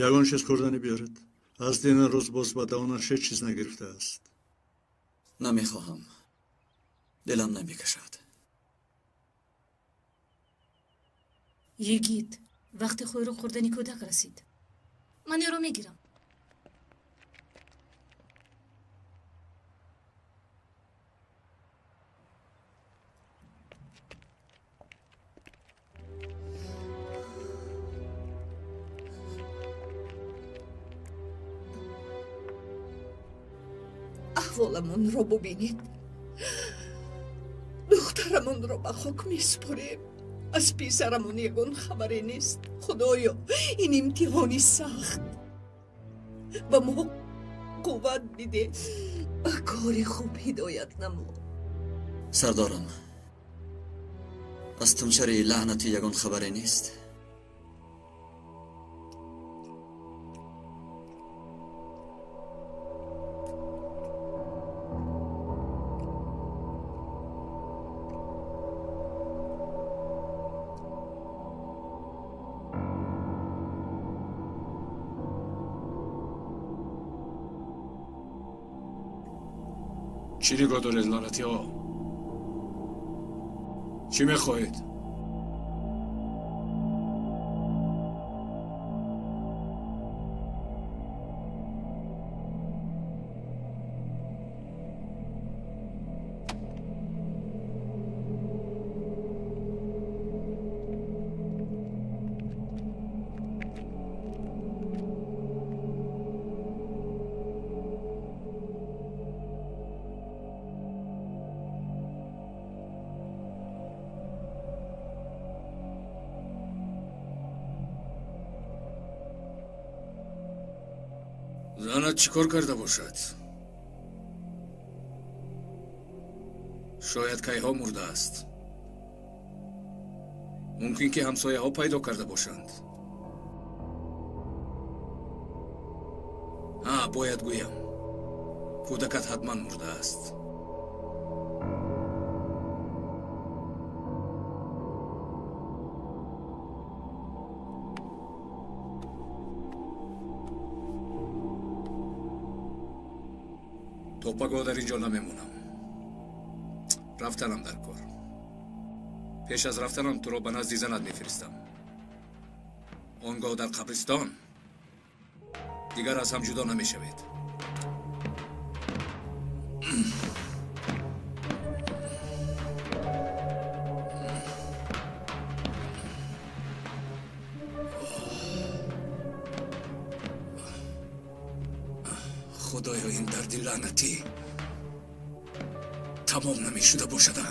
Ягон чиз хӯрданӣ биёред. Аз дина рӯз боз ба даҳонаш ҳеҷ чиз нагирифтааст. Намехоҳам. Дилам намекашад. Йигит, вақти хӯрок хӯрдани кӯдак расид. Ман ӯро мегирам. Аҳволамонро бубинед. Духтарамонро ба хок месупорем. Аз писарамон ягон хабаре нест. Худоё, ин имтиҳони сахт. Ба мо қувват бидеҳ. Ба кори хуб ҳидоят намо. Сардорам, аз тунчари лаънатӣ ягон хабаре нест? Чӣ нигоҳ доред, лаънатиҳо? Чӣ мехоҳед? Занат чӣ кор карда бошад? Шояд кайҳо мурдааст. Мумкин ки ҳамсояҳо пайдо карда бошанд. Ҳа, бояд гӯям, кӯдакат ҳатман мурдааст. То пагоҳ дар ин ҷо намемонам. Рафтанам дар кор. Пеш аз рафтанам туро ба назди занат мефиристам. Он гоҳ дар қабристон дигар аз ҳам ҷудо намешавед. Худоё, ин дарди лаънатӣ тамом намешуда бошада.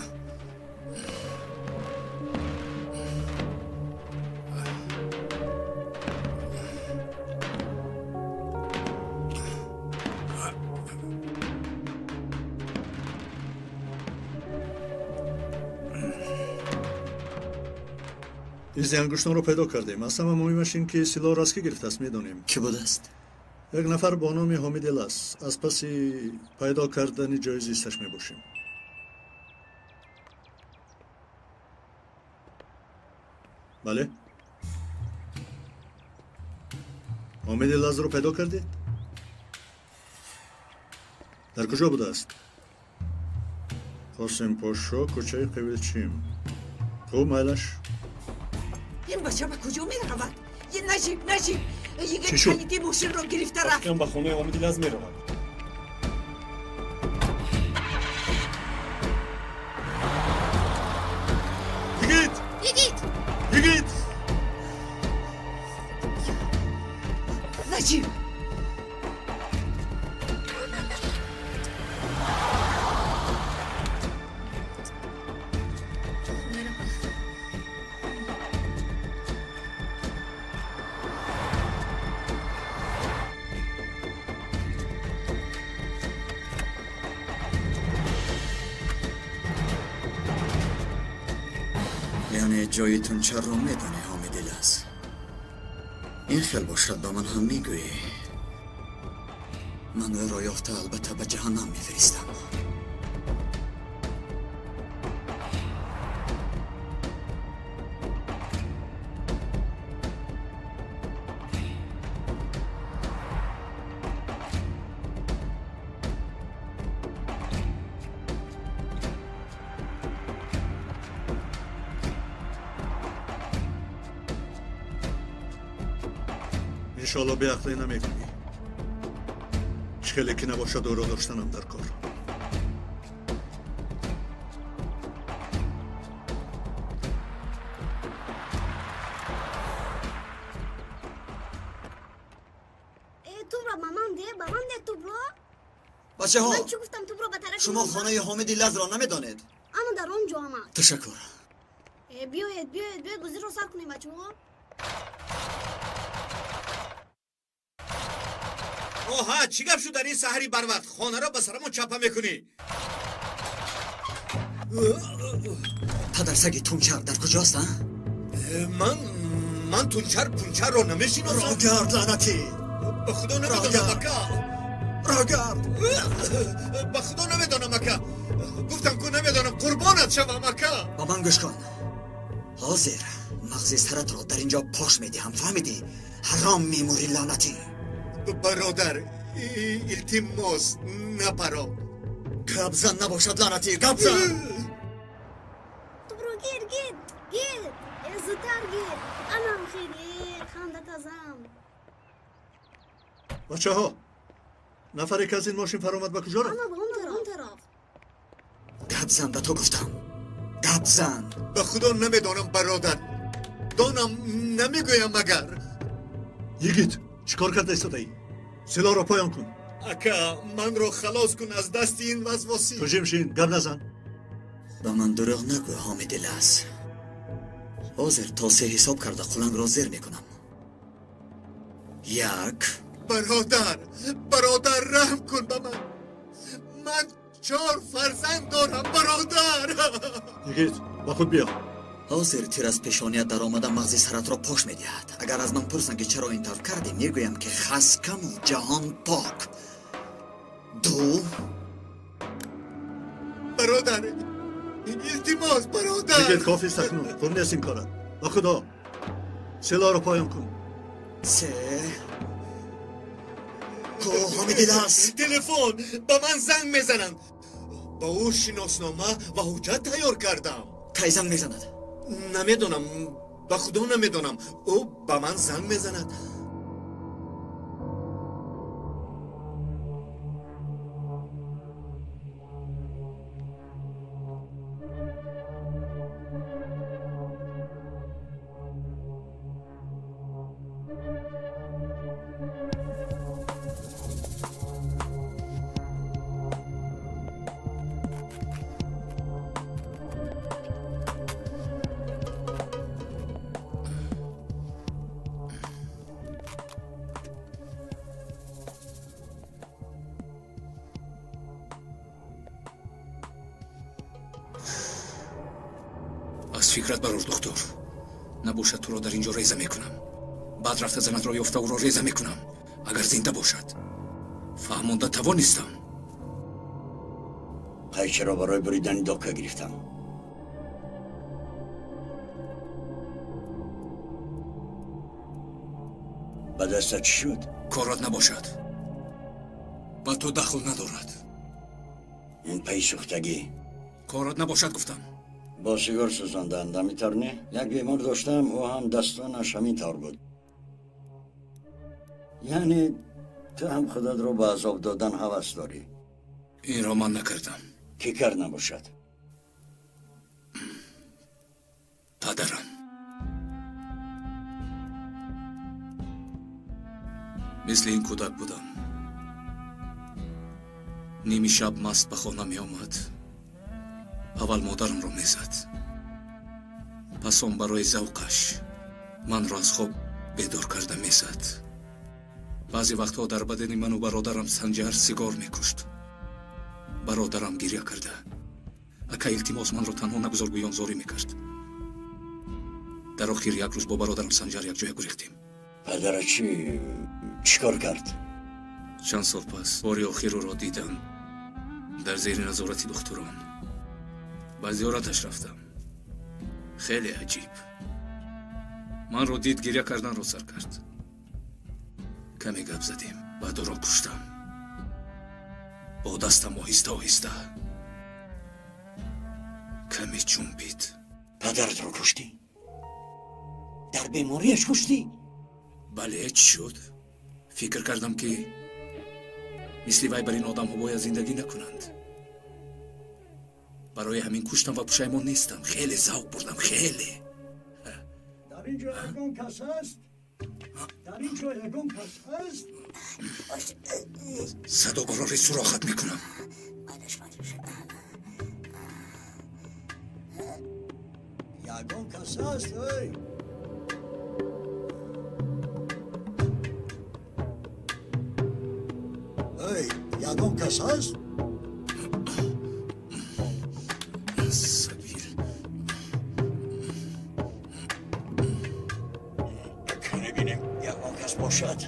Изи ангуштонро пайдо кардем. Аз ҳама муҳимаш ин ки силоҳро аз кӣ гирифтааст, медонем. Кӣ будааст? Як нафар бо номи Ҳомид Элас. Аз паси пайдо кардани ҷои зисташ мебошем. Бале? Ҳомид Элазро пайдо кардед? Дар куҷо будааст? Қосимпошо, кӯчаи Қивилчим. Хуб, майлаш. Ин бача ба куҷо меравад? Наҷиб, Наҷиб! Йигит калиди мошинро гирифта рафт. Ба хонаи Ҳомиди Лаз меравад. Йигит! Йигит! Йигит! Наҷиб! Яъне ҷои тунчарро медонӣ, Ҳомиди Лаз. Ин хел бошад, ба ман ҳам мегӯӣ. Ман ӯро ёфта албатта ба ҷаҳаннам мефиристам. Иншоалло беақлӣ намекунӣ. Чӣ хеле ки набошад, ӯро доштанам дар кор. Бачаҳо, шумо хонаи Ҳомиди Лазро намедонед? Ана дар он ҷо омад. Ташаккур. Биёед, биёед, биёед, бозиро сар кунем, бачаҳо. Оҳа, чӣ гап шуд дар ин саҳари барвақт? Хонаро ба сарамон чапа мекунӣ. Падарсаги Тунчар дар куҷост, а? Ман Тунчар Пунчарро намешиносам. Рогард, лаънатӣ! Ба худо намедонам, ака. Рогард! Ба худо намедонам, ака. Гуфтам ку намедонам, қурбонат шавам, ака. Ба ман гӯш кун. Ҳозир мағзи саратро дар ин ҷо пош медиҳам, фаҳмидӣ? Ҳаром мемурӣ, лаънатӣ. Бародар, илтимос, напаро. Гап зан набошад, лаънатӣ, гап зан! Тубро гир, гир, гир, зудтар гир. Анам хел, ханда тазам. Бачаҳо, нафаре ки аз ин мошин фаромад ба куҷо рафт? Ана ба он тараф. Гап зан, ба ту гуфтам. Гап зан. Ба худо намедонам, бародар. Донам, намегӯям магар. Йигит, чӣ кор карда истодаӣ? Силоҳро поён кун. Ака, манро халос кун аз дасти ин вазвосӣ. Ту ҷимшин, гап назан. Ба ман дурӯғ нагӯ, Ҳомиди Лаз. Ҳозир то се ҳисоб карда қулангро зер мекунам. Як. Бародар, бародар, раҳм кун ба ман. Ман 4 фарзанд дорам, бародар. Йигит, ба худ биё. Ҳозир тир аз пешоният даромада мағзи саратро пош медиҳад. Агар аз ман пурсанд, ки чаро ин тавр кардӣ, мегӯям, ки хаскаму ҷаҳон пок. 2. Бародар, илтимос, бародар. Йигит, кофист акнун. Хуб нест ин корат. Ба худо, силоҳро поён кун. 3. Ку, Ҳомиди Лаз. Телефон, ба ман занг мезананд. Ба ӯ шиноснома ва ҳуҷҷат тайёр кардам. Кай занг мезанад? Намедонам, ба худо намедонам. Ӯ ба ман занг мезанад. Аз фикрат барор, духтур. Набошад, туро дар ин ҷо реза мекунам. Баъд рафта занатро ёфта ӯро реза мекунам, агар зинда бошад. Фаҳмонда тавонистам. Қайчиро барои буридани дока гирифтам. Ба дастат чӣ шуд? Корат набошад. Ба ту дахл надорад. Ин пайи сӯхтагӣ. Корат набошад, гуфтам. Бо сигор сӯзонданд, ҳамин тавр не? Як бемор доштам, ӯ ҳам дастонаш ҳамин тавр буд. Яъне ту ҳам худатро ба азоб додан ҳавас дорӣ? Инро ман накардам. Кӣ кард набошад? Падарам. Мисли ин кӯдак будам. Ними шаб маст ба хона меомад. Аввал модарамро мезад. Пас он барои завқаш манро аз хоб бедор карда мезад. Баъзе вақтҳо дар бадани ману бародарам Санҷар сигор мекушт. Бародарам гиря карда, ака, илтимос, манро танҳо нагузор, гӯён зорӣ мекард. Дар охир як рӯз бо бародарам Санҷар якҷоя гурехтем. Падара чӣ кор кард? Чанд сол пас бори охир ӯро дидам дар зери назорати духтурон. Ба зиёраташ рафтам. Хеле аҷиб. Манро дид, гиря карданро сар кард. Каме гап задем, баъд ӯро куштам. Бо дастам оҳиста оҳиста каме ҷунбид. Падаратро куштӣ? Дар бемориаш куштӣ? Бале, чӣ шуд? Фикр кардам, ки мисли вай бар ин одамҳо бояд зиндагӣ накунанд. Барои ҳамин куштам ва пушаймон нестам. Хеле завқ бурдам, хеле. Дар ин ҷо ягон кас ҳаст? Дар ин ҷо ягон кас ҳаст? Садо барори сурохат мекунам. Ягон кас ҳаст, эй? Эй, ягон кас ҳаст? Сабир. Кане бинем, ягон кас бошад.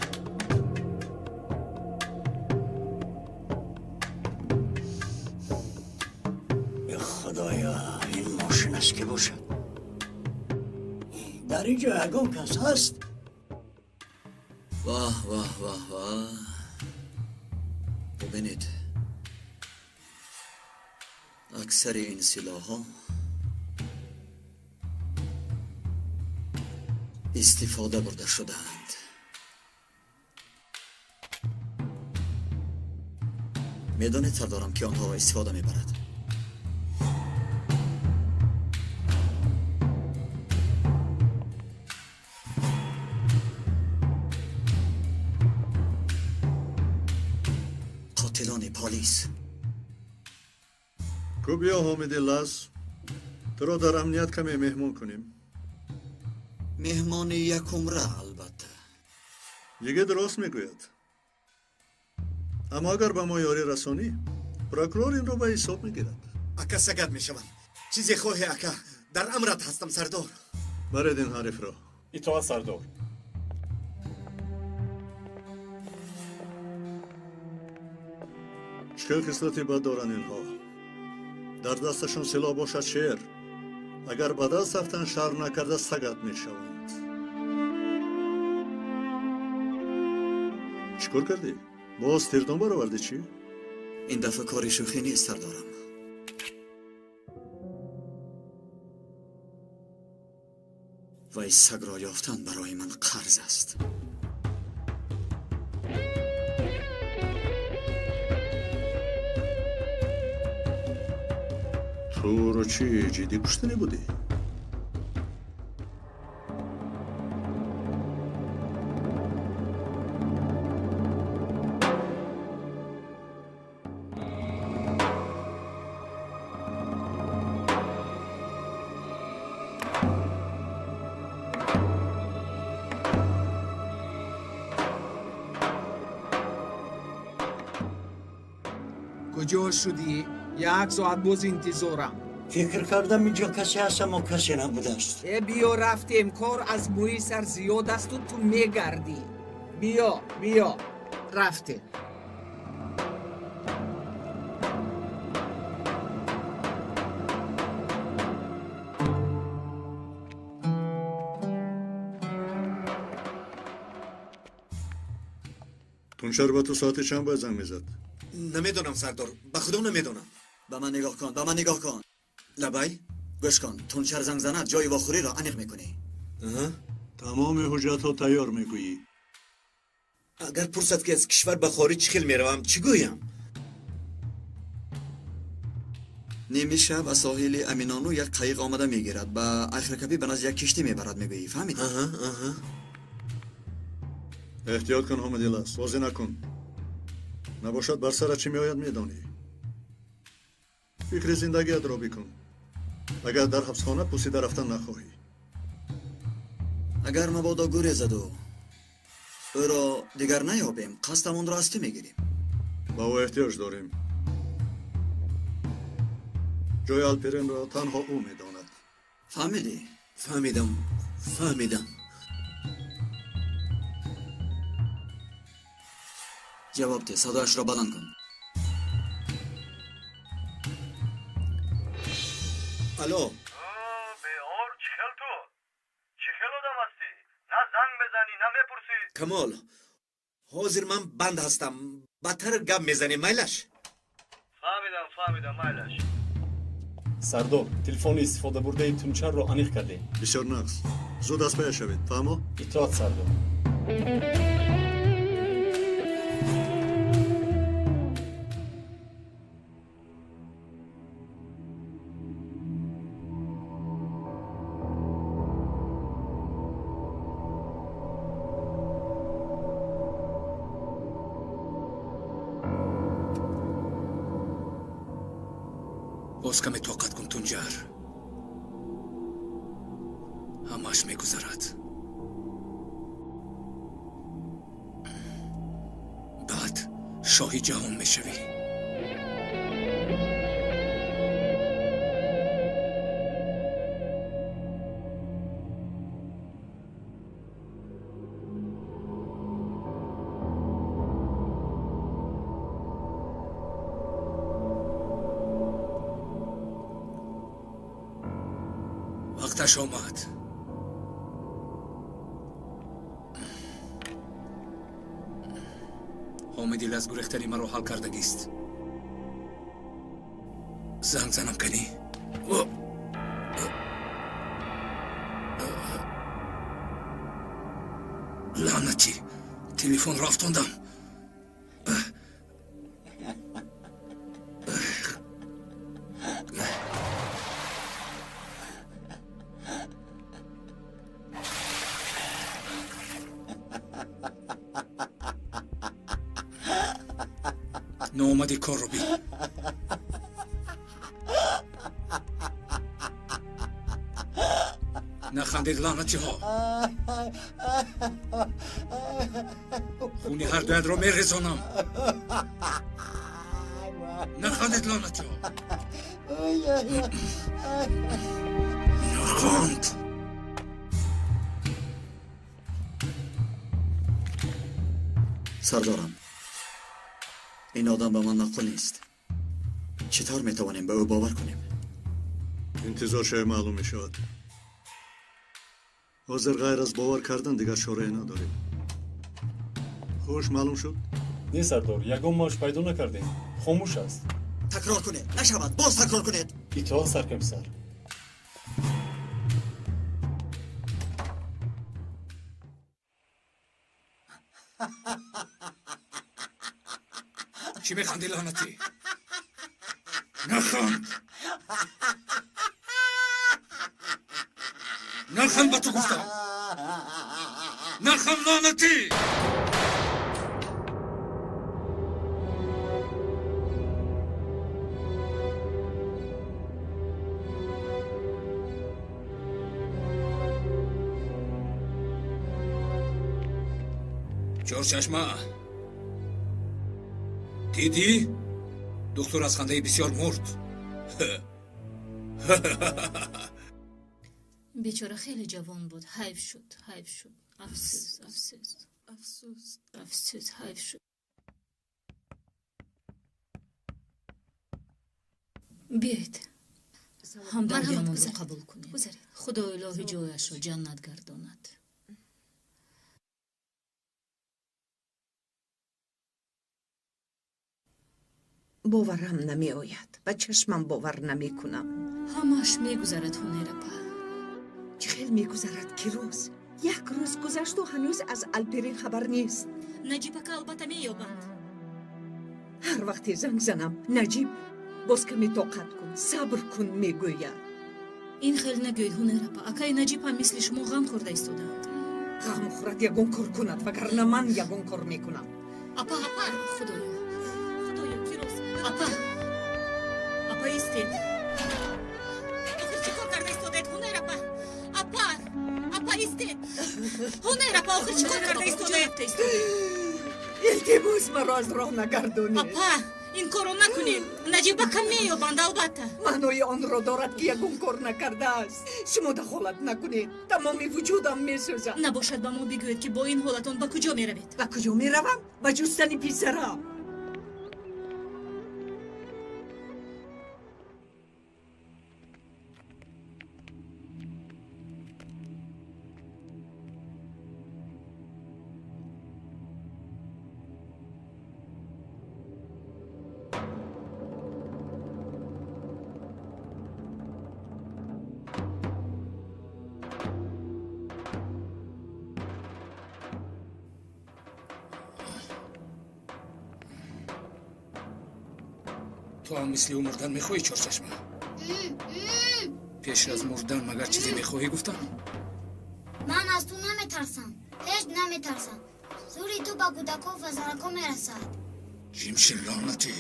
Худоё, ин мошин аст ки бошад. Дар ин ҷо ягон кас ҳаст? Ваҳ, ваҳ, ваҳ, ваҳ. Бубинед, аксари ин силоҳҳо истифода бурда шудаанд. Медонед, сардорам, ки онҳоро истифода мебарад? Қотилони полис. Ку биё, Ҳомиди Лаз, туро дар амният каме меҳмон кунем. Меҳмони якумра, албатта. Йигит рост мегӯяд. Аммо агар ба мо ёрӣ расонӣ, прокурор инро ба ҳисоб мегирад. Ака, сагат мешавам. Чизе хоҳе, ака, дар амрат ҳастам, сардор. Баред ин ҳарифро. Итоат, сардор. Чӣ хел хислати бад доранд инҳо. Дар дасташон силоҳ бошад шер, агар ба даст афтанд, шарм накарда сагат мешаванд. Чӣ кор кардӣ? Боз тирдон баровардӣ чӣ? Ин дафъа кори шӯхӣ нест, сардорам. Вай сагро ёфтан барои ман қарз аст. Ту ӯро чӣ, ҷиддӣ куштанӣ будӣ? Куҷо шудӣ? Як соат боз интизорам. Фикр кардам, инҷо касе ҳаст, аммо касе набудааст. Э, биё, рафтем. Кор аз мӯи сар зиёд асту ту мегардӣ. Биё, биё, рафтем. Тунчар ба ту соати чанд бояд занг мезад? Намедонам, сардор, ба худо намедонам. Ба ман нигоҳ кун, ба ман нигоҳ кун. Лабай. Гӯш кун, Тунчар занг занад, ҷои вохӯриро аниқ мекунӣ. Тамоми ҳуҷҷатҳо тайёр, мегӯӣ. Агар пурсад, ки аз кишвар ба хориҷ чӣ хел меравам, чӣ гӯям? Ними шаб аз соҳили Аминону як қайиқ омада мегирад, ба Айхракапӣ ба назди як киштӣ мебарад, мегӯӣ. Фаҳмидӣ? Эҳтиёт кун, Ҳомидилас, бозӣ накун. Набошад, бар сарат чӣ меояд, медонӣ. Фикри зиндагиятро бикун, агар дар ҳабсхона пусида рафтан нахоҳӣ. Агар мабодо гурезаду ӯро дигар наёбем, қасдамонро аз ту мегирем. Ба ӯ эҳтиёҷ дорем. Ҷои Алперенро танҳо ӯ медонад. Фаҳмидӣ? Фаҳмидам, фаҳмидам. Ҷавоб де, садояшро баланд кун. Алло. Беор, чӣ хел ту? Чӣ хел одам ҳастӣ? На занг мезанӣ, на мепурсӣ. Камол, ҳозир ман банд ҳастам. Бадтар гап мезанем, майлаш? Фаҳмидам, фаҳмидам, майлаш. Сардор, телефони истифодабурдаи Тунчарро аниқ кардем. Бисёр нағз. Зуд аз пая шавед, фаҳмо? Итоат, сардор. Боз каме тоқат кун, Тунҷар. Ҳамааш мегузарад. Баъд шоҳи ҷаҳон мешавӣ. Вақташ омад. Ҳомидил аз гурехтани маро ҳал кардагист. Занг занам канӣ? Лаънатӣ, телефонро афтондам. Ноомади корро бин. Нахандед, лаънатиҳо. Хуни ҳардуятро мерезонам. Нахандед, лаънатиҳо. Наханд. Сардорам, ин одам ба ман маъқул нест. Чӣ тавр метавонем ба ӯ бовар кунем? Интизор шавӣ, маълум мешавад. Ҳозир ғайр аз бовар кардан дигар чорае надорем. Хуш, маълум шуд? Не, сардор, ягон мавҷ пайдо накардем. Хомӯш аст. Такрор кунед. Нашавад, боз такрор кунед. Итоат, саркомиссар. Чӣ механдӣ, лаънатӣ? Наханд! Наханд, ба ту гуфтам! Наханд, лаънатӣ! Чорчашма, дидӣ? Духтур аз хандаи бисёр мурд. Бечора хеле ҷавон буд. Ҳайф шуд, ҳайф шуд. Афсӯс, афсӯс, афсӯс, афсӯс, ҳайф шуд. Биёед, ҳамдардиамонро қабул кунед. Худои илоҳӣ ҷояшро ҷаннат гардонад. Боварам намеояд, ба чашмам бовар намекунам. Ҳамааш мегузарад, Ҳунерапа. Чӣ хел мегузарад, ки рӯз? Як рӯз гузашту ҳанӯз аз Алперин хабар нест. Наҷибака албатта меёбанд. Ҳар вақте занг занам, Наҷиб боз каме тоқат кун, сабр кун мегӯяд. Ин хел нагӯед, Ҳунерапа. Акаи Наҷиб ҳам мисли шумо ғам хӯрда истодаанд. Ғам хӯрад, ягон кор кунад, вагарна ман ягон кор мекунам. Апа, апа, худоё, худоё, ки рост. Апа, апа, истед. Охир чӣ кор карда истодаед, Ҳунерапа? Апа, апа, истед. Ҳунерапа, охир чӣ кор карда истодаед? Илтимос, маро аз роҳ нагардонед. Апа, ин корро накунед. Наҷибака меёбанд, албатта. Маънои онро дорад, ки ягон кор накардааст. Шумо дахолат накунед. Тамоми вуҷудам месӯзад. Набошад, ба мо бигӯед, ки бо ин ҳолатон ба куҷо меравед? Ба куҷо меравам? Ба ҷустани писарам. Ту ҳам мисли ӯ мурдан мехоҳӣ, Чорчашма? Пеш аз мурдан магар чизе мехоҳӣ гуфтан? Ман аз ту наметарсам, ҳеҷ наметарсам. Зӯри ту ба кӯдакҳо ва занакҳо мерасад. Ҷимшин, лаънатӣ!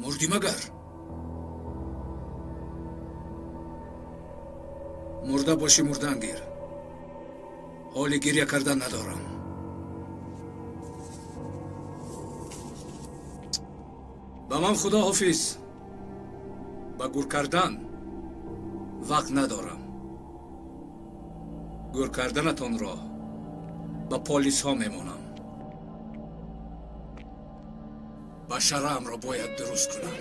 Мурдӣ магар? Мурда бошӣ, мурдан гир. Ҳоли гирья кардан надорам. Ба ман худо ҳофиз. Ба гур кардан вақт надорам. Гур карданатонро ба полисҳо мемонам. Башараамро бояд дуруст кунам.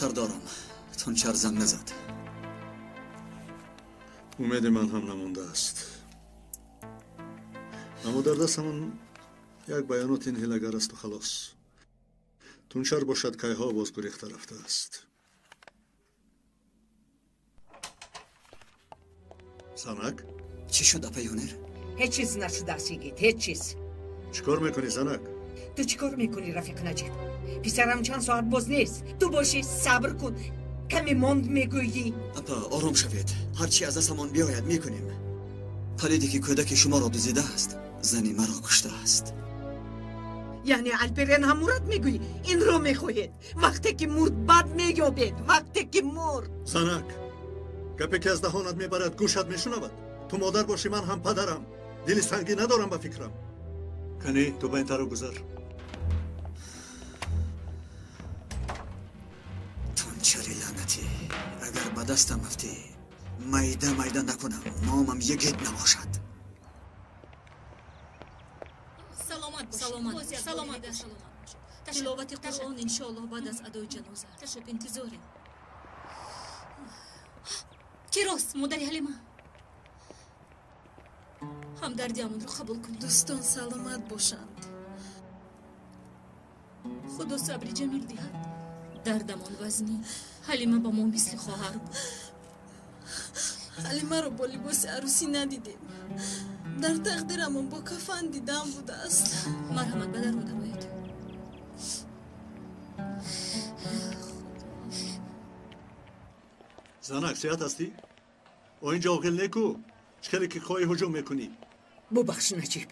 Сардорам, Тунчар занг назад. Умеди ман ҳам намондааст. Аммо дар дастамон як баёноти ин ҳилагар асту халос. Тунчар бошад, кайҳо боз гурехта рафтааст. Занак? Чӣ шуд, апаи Ҳунер? Ҳеҷ чиз нашудааст, йигит, ҳеҷ чиз. Чӣ кор мекунӣ, занак? Ту чӣ кор мекунӣ, рафиқ Наҷиб? Писарам чанд соат боз нест. Ту бошӣ, сабр кун. Каме монд мегӯйӣ. Апа, ором шавед. Ҳарчи аз дастамон биёяд, мекунем. Палиде ки кӯдаки шуморо дуздидааст, зани маро куштааст. Яъне Алперен ҳам мурад мегӯӣ? Инро мехоҳед? Вақте ки мурд, бад меёбед. Вақте ки мурд. Занак, гапе ки аз даҳонат мебарад, гӯшат мешунавад. Ту модар бошӣ, ман ҳам падарам. Дили сангӣ надорам ба фикрам. Кани, ту ба ин тараф гузар. Тунчари лаънатӣ, агар ба дастам афтӣ, майда майда накунам, номам йигит набошад. Саломат бош, саломат бош, саломат бош. Тиловати Қуръон иншоаллоҳ баъд аз адои ҷаноза. Интизорем. Ки рост, модари Ҳалима? Ҳамдардиамонро қабул кунед. Дӯстон саломат бошанд. Худо сабри ҷамил диҳад. Дардамон вазнин. Ҳалима ба мо мисли хоҳар буд. Ҳалимаро бо либоси арӯсӣ надидем. Дар тақдирамон бо кафан дидан будааст. Марҳамат, ба дарун дароед. Занак, сиҳат ҳастӣ? О, инҷо оғил неку? Чӣ хеле ки хоҳӣ ҳуҷум мекунӣ? Бубахш, Наҷиб.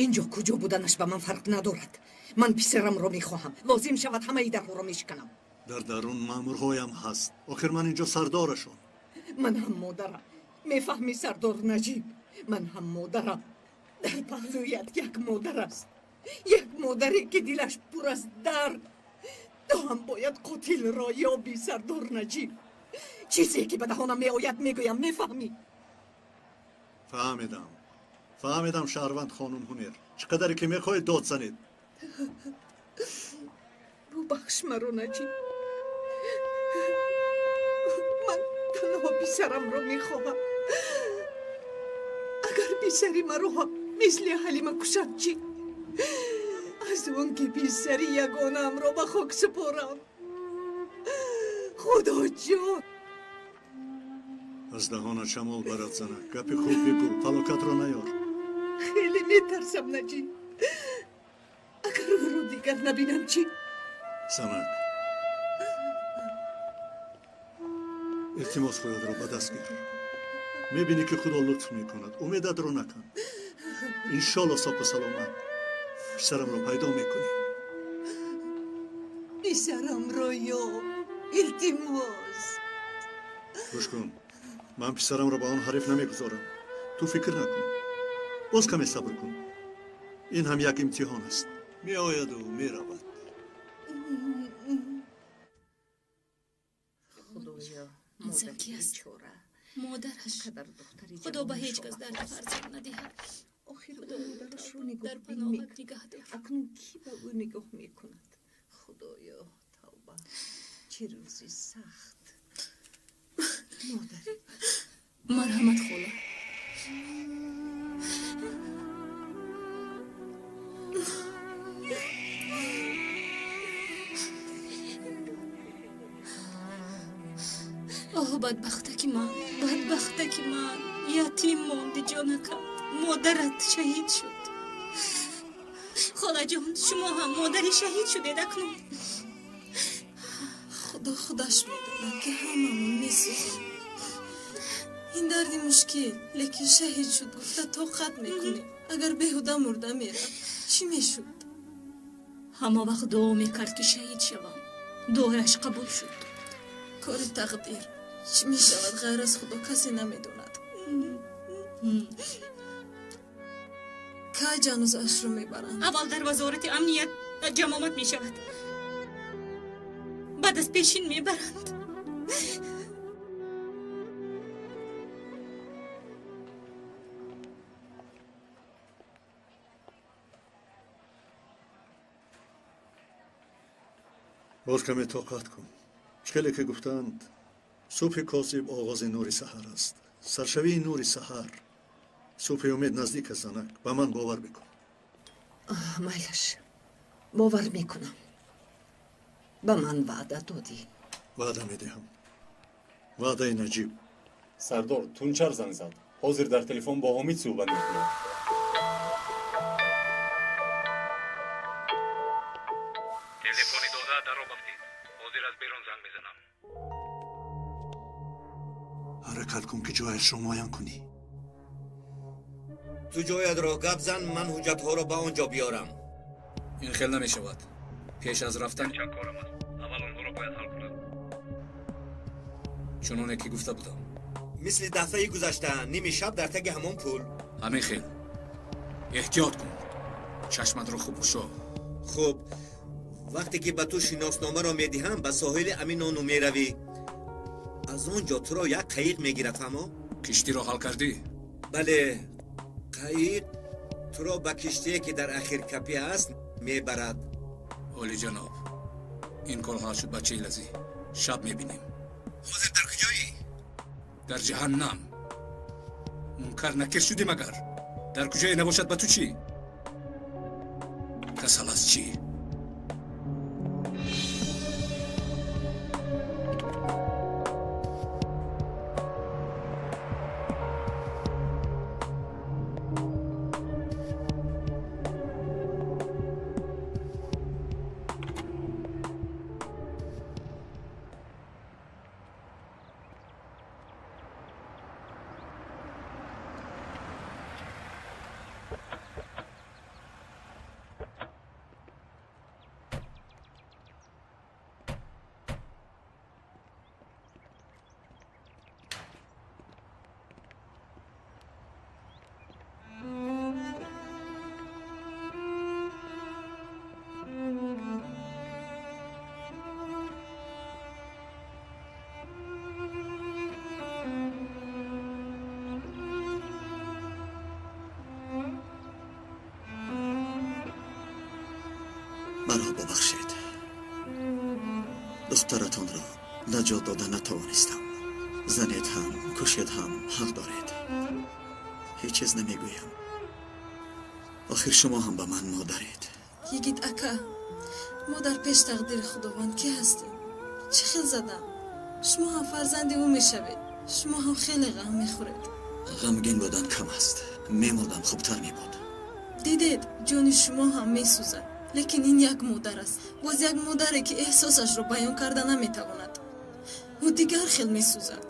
Инҷо куҷо буданаш ба ман фарқ надорад. Ман писарамро мехоҳам. Лозим шавад, ҳамаи дарҳоро мешиканам. Дар дарун маъмурҳоям ҳаст. Охир ман инҷо сардорашон. Ман ҳам модарам. Мефаҳмӣ, сардор Наҷиб? Ман ҳам модарам. Дар паҳлӯят як модар аст. Як модаре ки дилаш пур аз дард. Ту ҳам бояд қотилро ёбӣ, сардор Наҷиб. Чизе ки ба даҳонам меояд, мегӯям, мефаҳмӣ? Фаҳмидам. Фаҳмидам, шаҳрванд хонум Ҳунер. Чӣ қадаре ки мехоҳед дод занед. Бубахш маро, Наҷиб. Ман танҳо писарамро мехоҳам. Агар писари маро ҳам мисли Ҳалима кушад чӣ? Аз он ки писари ягонаамро ба хок супорам. Худоҷон! Аз даҳонат шамол барад, занак. Гапи хуб бигӯ, фалокатро наёр. Хеле метарсам, Наҷиб. Агар ӯро дигар набинам чӣ? Занак, илтимос, худатро ба даст гир. Мебинӣ ки худо лутф мекунад. Умедатро накун. Иншолло соқу саломат писарамро пайдо мекунӣ. Писарамро ёб, илтимос. Гӯш кун, ман писарамро ба он ҳариф намегузорам. Ту фикр накун. Боз каме сабр кун. Ин ҳам як имтиҳон аст. Меояду меравад. Ин ки аст? Модараш. Худо ба ҳеҷ кас дарди фарзанд надиҳад. Охир Худо модарашро дар нигоҳ паноҳат мекард. нигаҳ дор. Акнун кӣ ба ӯ нигоҳ мекунад? Худоё, тавба, чӣ рӯзи сахт. Модари Марҳамат, хола. Оҳ, бадбахтаки ман, бадбахтаки ман, ятим монди ҷонакат, модарат шаҳид шуд. Холаҷон, шумо ҳам модари шаҳид шудед акнун. Худо худаш медонад, ки ҳамамон месӯзем. Ин дарди мушкил, лекин шаҳид шуд гуфта тоқат мекунем. Агар беҳуда мурда мерафт, чӣ мешуд? Ҳама вақт дуо мекард, ки шаҳид шавам. Дуояш қабул шуд. Кори тақдир чӣ мешавад, ғайр аз Худо касе намедонад. Кай ҷанозаашро мебаранд? Аввал дар вазорати амният ҷамъомад мешавад, баъд аз пешин мебаранд. Боз каме тоқат кун. Хеле ки гуфтанд, субҳи косиб оғози нури саҳар аст. Саршавии нури саҳар. Субҳи умед наздик аст, занак. Ба ман бовар бикун. Майлаш, бовар мекунам. Ба ман ваъда додӣ. Ваъда медиҳам. Ваъдаи Наҷиб. Сардор, Тунчар занг зад. Ҳозир дар телефон бо Ҳомид суҳбат мекунад. Телефони дода дар об афтид. Ҳозир аз берун занг мезанам. Ҳаракат кун, ки ҷояшро муайян кунӣ. Ту ҷоятро гап зан, ман ҳуҷҷатҳоро ба он ҷо биёрам. Ин хел намешавад. Пеш аз рафтан чанд корам аст. Аввал онҳоро бояд ҳал кунам. Чуноне ки гуфта будам. Мисли дафъаи гузашта, ними шаб дар таги ҳамон пул. Ҳамин хел. Эҳтиёт кун. Чашматро хуб кушо. Хуб, вақте ки ба ту шиносномаро медиҳам, ба соҳили Аминону меравӣ. Аз он ҷо туро як қаиқ мегирад, фаҳмо? Киштиро ҳал кардӣ? Бале, қаиқ туро ба киштие, ки дар Ахиркапӣ аст, мебарад. Олиҷаноб, ин кор ҳал шуд, бачаи лазӣ. Шаб мебинем. Ҳозир дар куҷоӣ? Дар ҷаҳаннам. Мункар накир шудӣ магар? Дар куҷое набошад, ба ту чӣ? Касал аз чӣ? Маро бубахшед. Духтаратонро наҷот дода натавонистам. Занед ҳам, кушед ҳам ҳақ доред. Ҳеҷ чиз намегӯям. Охир шумо ҳам ба ман модаред. Йигит ака, мо дар пеш тақдири Худованд кӣ ҳастем? Чӣ хел задам? Шумо ҳам фарзанди ӯ мешавед. Шумо ҳам хеле ғам мехӯред. Ғамгин будан кам аст. Мемурдам хубтар мебуд. Дидед, ҷони шумо ҳам месӯзад. Лекин ин як модар аст. Боз як модаре, ки эҳсосашро баён карда наметавонад. Ӯ дигар хел месӯзад.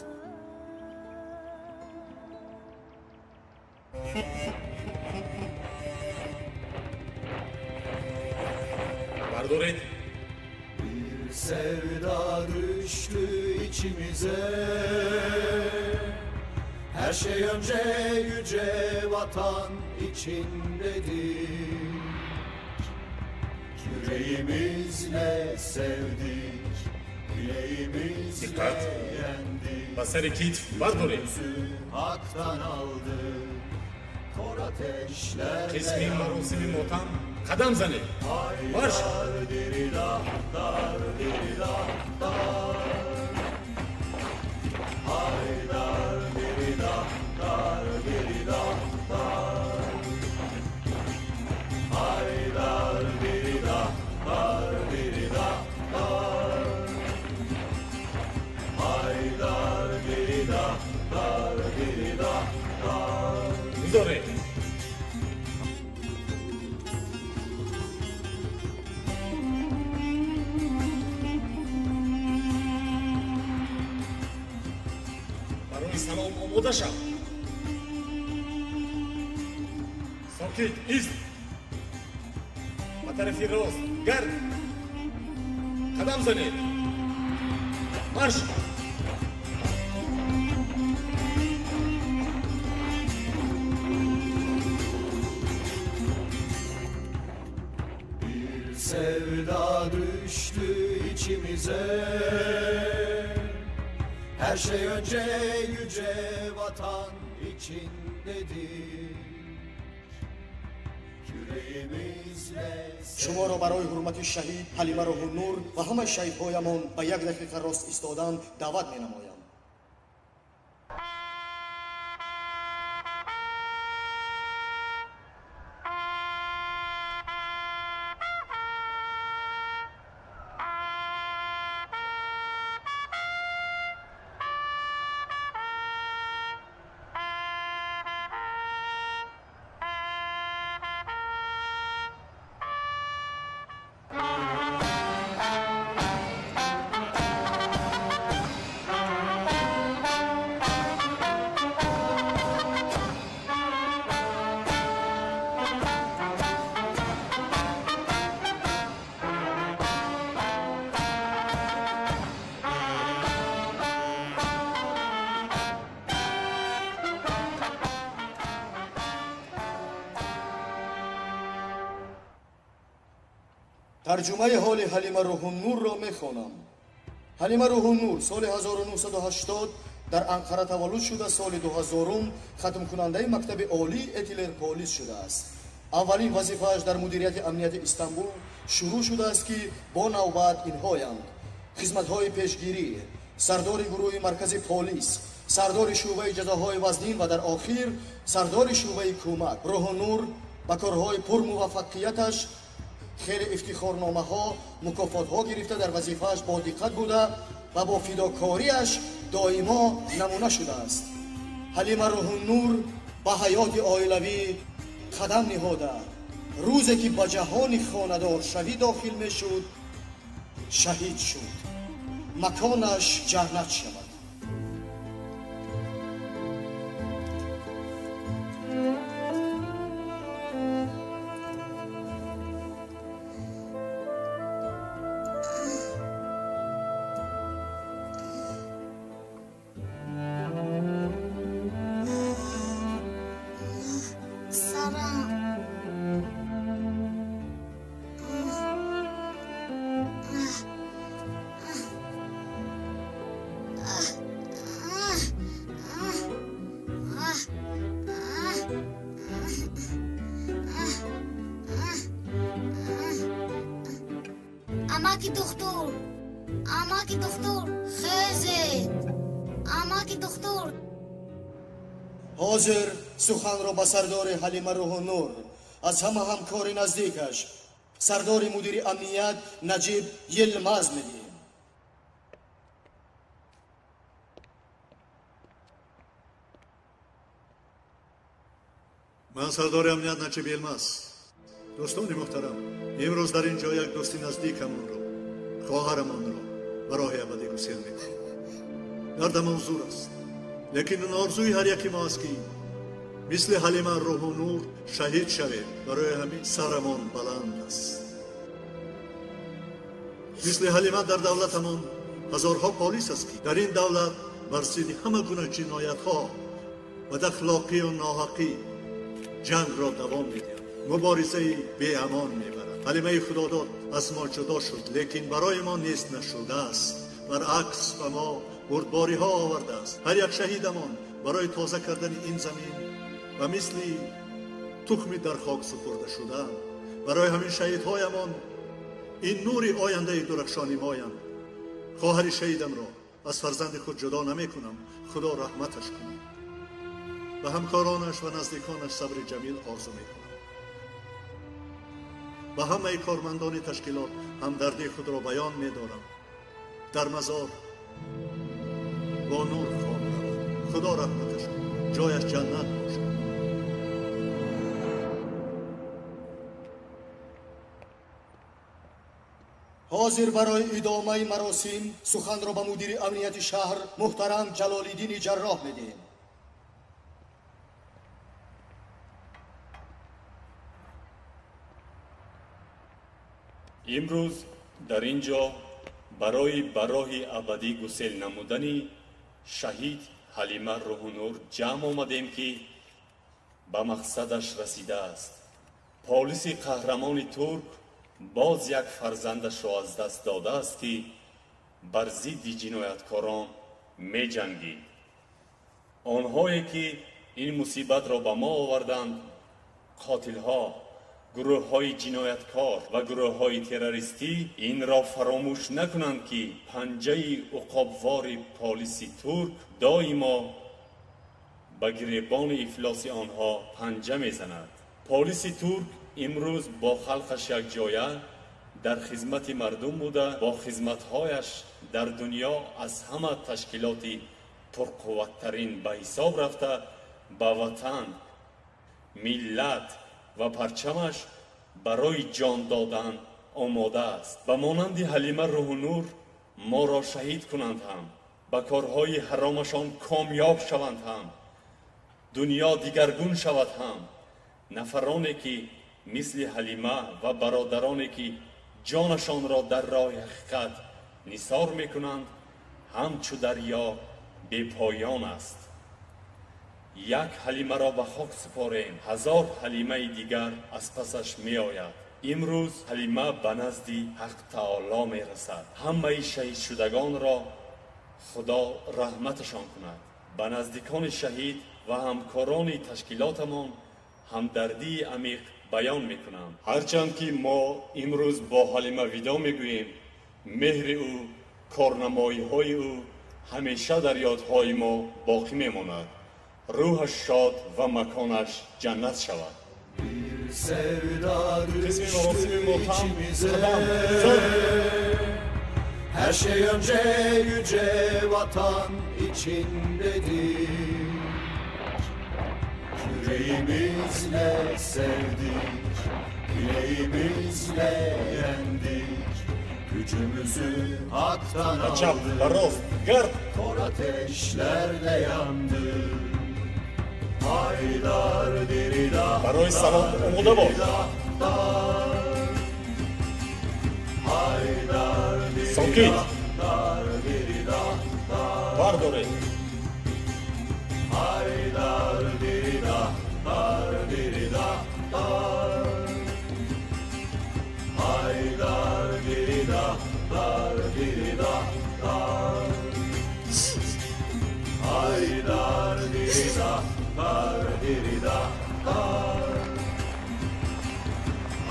Бардоред. Bir sevda düştü içimize. Her şey önce yüce vatan için dedik. Yüreğimizle sevdik, bileğimizle Dikkat. Yendik. Ба сари китф бардоред. Hak'tan aldık, kor ateşlerle Қисми маросими мотам қадам занед. Марш! Haydar dirilah, dar dirilah, dar. Haydar dirilah, dar dirilah, dar. Haydar dirilah, dar dirilah, dar. Haydar. Омода шав. Сокит, ист. Ба тарафи рост гард. Қадам занед. Марш! Bir sevda düştü içimize. Her şey önce yüce vatan için dedik. Шуморо барои ҳурмати шаҳид Ҳалима Рӯҳуннур ва ҳамаи шаҳидҳоямон ба як дақиқа рост истодан даъват менамоям. Тарҷумаи ҳоли Ҳалима Рӯҳуннурро мехонам. Ҳалима Рӯҳуннур соли 1980 дар Анқара таваллуд шуда, соли 2000 хатмкунандаи мактаби олии Этилер полис шудааст. Аввалин вазифааш дар мудирияти амнияти Истанбул шурӯъ шудааст, ки бо навбат инҳоянд: хизматҳои пешгирӣ, сардори гурӯҳи маркази полис, сардори шӯъбаи ҷазоҳои вазнин ва дар охир сардори шӯъбаи кӯмак. Рӯҳуннур ба корҳои пурмуваффақияташ хеле ифтихорномаҳо, мукофотҳо гирифта, дар вазифааш бо диққат буда ва бо фидокориаш доимо намуна шудааст. Ҳалима Рӯҳуннур ба ҳаёти оилавӣ қадам ниҳода, рӯзе ки ба ҷаҳони хонадоршавӣ дохил мешуд, шаҳид шуд. Маконаш ҷаннат шавад. Амаки духтур, амаки духтур, хезед, амаки духтур. Ҳозир суханро ба сардори Ҳалима Рӯҳуннур, аз ҳама ҳамкори наздикаш, сардори мудири амният Наҷиб Йилмаз медиҳем. Ман сардори амният Наҷиб Йилмаз. Дӯстони муҳтарам, имрӯз дар ин ҷо як дӯсти наздикамонро, хоҳарамонро ба роҳи абадӣ гусел мекунем. Дардамон зур аст, лекин ин орзуи ҳар яки мо аст, ки мисли Ҳалима Рӯҳуннур шаҳид шавем. Барои ҳамин сарамон баланд аст. Мисли Ҳалима дар давлатамон ҳазорҳо полис аст, ки дар ин давлат бар зидди ҳама гуна ҷиноятҳо, бадахлоқию ноҳақӣ ҷангро давом медиҳанд, муборизаи беамон мебарад. Ҳалимаи Худодод аз мо ҷудо шуд, лекин барои мо нест нашудааст. Баръакс, ба мо бурдбориҳо овардааст. Ҳар як шаҳидамон барои тоза кардани ин замин ва мисли тухми дар хок супурда шудаанд. Барои ҳамин шаҳидҳоямон ин нури ояндаи дурахшони моянд. Хоҳари шаҳидамро аз фарзанди худ ҷудо намекунам. Худо раҳматаш кунад. Ба ҳамкоронаш ва наздиконаш сабри ҷамил орзу мекунам. Ба ҳамаи кормандони ташкилот ҳамдардии худро баён медорам. Дар мазор бо нур хоб равад. Худо раҳматаш кунад, ҷояш ҷаннат бошад. Ҳозир барои идомаи маросим суханро ба мудири амнияти шаҳр муҳтарам Ҷалолиддини Ҷарроҳ медиҳем. Имрӯз дар ин ҷо барои ба роҳи абадӣ гусел намудани шаҳид Ҳалима Рӯҳунур ҷамъ омадем, ки ба мақсадаш расидааст. Полиси қаҳрамони турк боз як фарзандашро аз даст додааст, ки бар зидди ҷинояткорон меҷангид. Онҳое ки ин мусибатро ба мо оварданд, қотилҳо, гурӯҳҳои ҷинояткор ва гурӯҳҳои террористӣ, инро фаромӯш накунанд, ки панҷаи уқобвори полиси турк доимо ба гиребони ифлоси онҳо панҷа мезанад. Полиси турк имрӯз бо халқаш якҷоя дар хизмати мардум буда, бо хизматҳояш дар дунё аз ҳама ташкилоти пурқувваттарин ба ҳисоб рафта, ба ватан, миллат ва парчамаш барои ҷон додан омода аст. Ба монанди Ҳалима Рӯҳунур моро шаҳид кунанд ҳам, ба корҳои ҳаромашон комёб шаванд ҳам, дунё дигаргун шавад ҳам, нафароне ки мисли Ҳалима ва бародароне ки ҷонашонро дар роҳи ҳақиқат нисор мекунанд, ҳамчу дарё бепоён аст. Як Ҳалимаро ба хок супорем, 1000 Ҳалимаи дигар аз пасаш меояд. Имрӯз Ҳалима ба назди Ҳақ Таоло мерасад. Ҳамаи шаҳидшудагонро Худо раҳматашон кунад. Ба наздикони шаҳид ва ҳамкорони ташкилотамон ҳамдардии амиқ баён мекунам. Ҳарчанд ки мо имрӯз бо Ҳалима видо мегӯем, меҳри ӯ, корнамоиҳои ӯ ҳамеша дар ёдҳои мо боқӣ мемонад. Рӯҳаш шод ва маконаш ҷаннат шавад. Sevda Қисми düştü маросими мотам içimize. қадам зуд. Her şey önce yüce vatan için dedik. Yüreğimizle sevdik, yüreğimizle yendik. Gücümüzü haktan Ба чап, aldık. ба рост, гард! Kor ateşlerde yandık. Haydar dirida, Барои салом омода бош. Haydar Сокит! dar dirida, Бардоред! Haydar dirida, dar dirida, dar. Haydar dirida, dar dirida, dar. Haydar dirida, dar dirida, dar.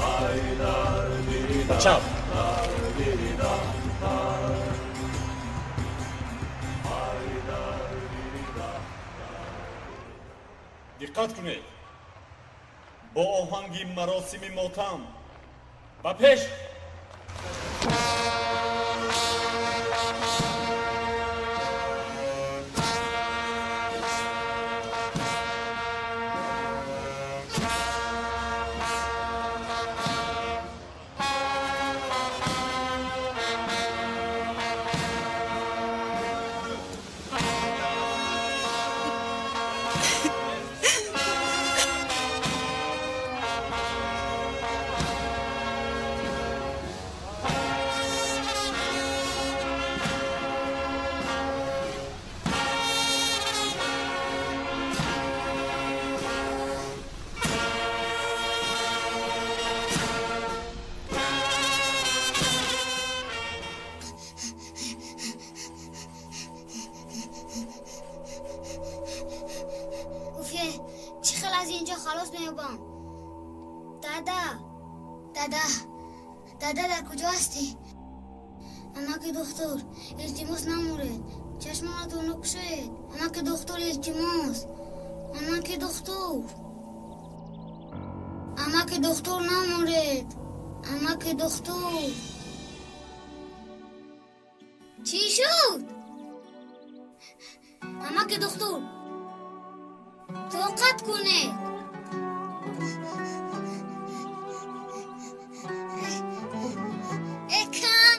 Haydar dirida, Ба чап! dar dirida, dar. Haydar dirida. Диққат кунед, бо оҳанги маросими мотам ба пеш! Уфе, чӣ хел аз инҷо халос меёбам? Дада, дада, дада, дар куҷо ҳастӣ? Амаки духтур, илтимос, намуред. Чашмонатонро кушоед. Амаки духтур, илтимос. Амаки духтур. Амаки духтур, намуред. Амаки духтур. Чӣ шуд? Амаки духтур. Тоқат кунед. Экан.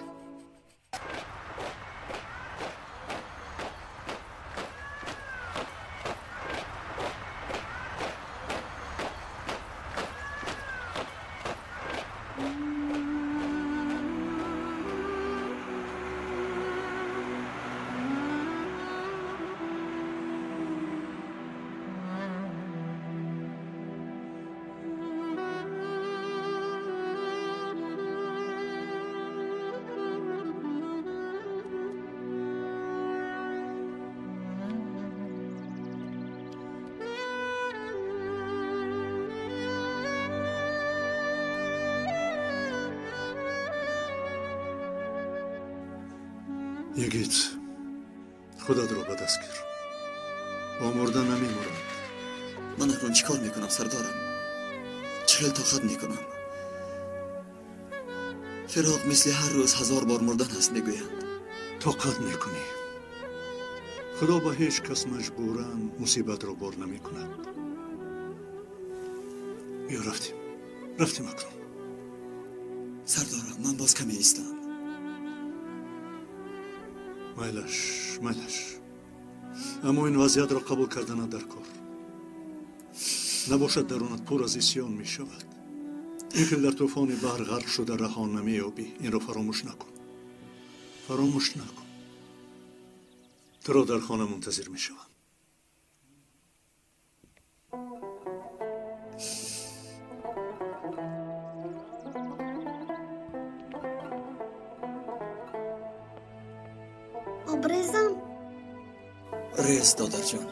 Йигит, худатро ба даст гир. Бо мурда намемуранд. Ман акнун чӣ кор мекунам, сардорам? Чӣ хел тоқат мекунам? Фироқ мисли ҳар рӯз 1000 бор мурдан аст, мегӯянд. Тоқат мекунӣ. Худо ба ҳеҷ кас маҷбуран мусибатро бор намекунад. Биё рафтем. Рафтем акнун. Сардорам, ман боз каме истам. Майлаш, майлаш. Аммо ин вазъиятро қабул карданат дар кор. Набошад дарунат пур аз исьён мешавад. Ин хел дар тӯфони баҳр ғарқ шуда раҳо намеёбӣ. Инро фаромӯш накун. Фаромӯш накун. Туро дар хона мунтазир мешавам. Об резам? Рез, додарҷон.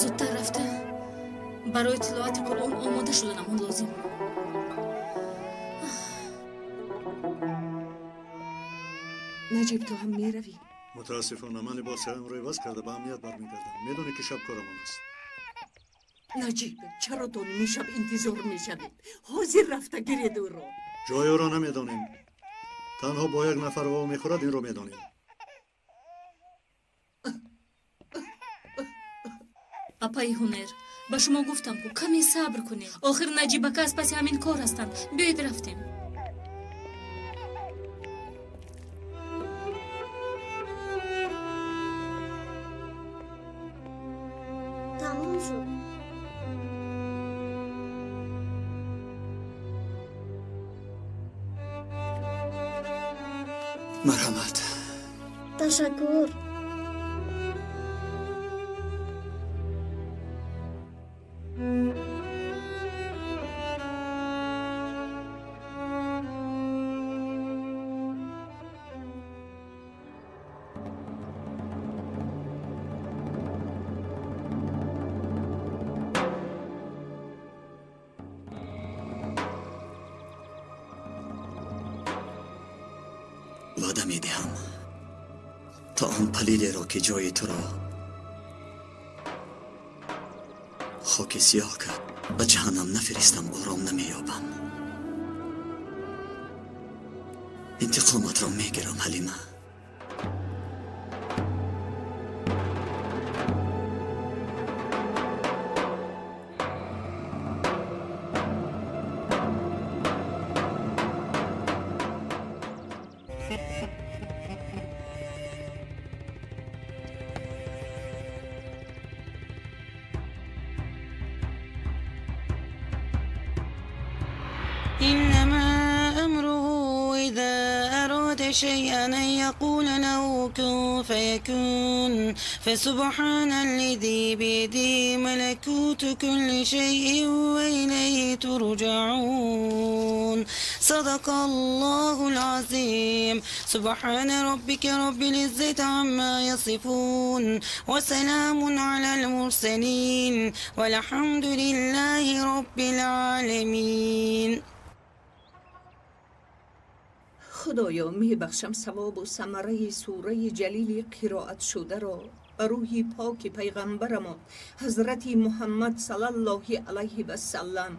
Зудтар рафта барои тиловати Қуръон омода шуданамон лозим. Наҷиб, ту ҳам меравӣ? Мутаассифона, ман либосҳоямро иваз карда ба амният бармегардам. Медонӣ ки шаб корамон аст. Наҷиб, чаро то ними шаб интизор мешавед? Ҳозир рафта гиред ӯро. Ҷои ӯро намедонем. Танҳо бо як нафар во мехӯрад, инро медонем. Апаи Ҳунер, ба шумо гуфтам, ку каме сабр кунед. Охир Наҷибака аз паси ҳамин кор ҳастанд. Биёед рафтем. Тамом шуд. Марҳамат. Ташаккур. Ваъда медиҳам то он палидеро ки ҷои туро хоки сиёҳ кард ба ҷаҳаннам нафиристам, ором намеёбам. Интиқоматро мегирам, Ҳалима. إنما أمره إذا أراد شيئا أن يقول له كن فيكون، فسبحان الذي بيده ملكوت كل شيء وإليه ترجعون. صدق الله العظيم. سبحان ربك رب العزة عما يصفون، وسلام على المرسلين، والحمد لله رب العالمين. Худоё, мебахшам савобу самараи сураи ҷалили қироатшударо ба рӯҳи поки пайғамбарамон ҳазрати Муҳаммад салаллоҳи алайҳи васаллам,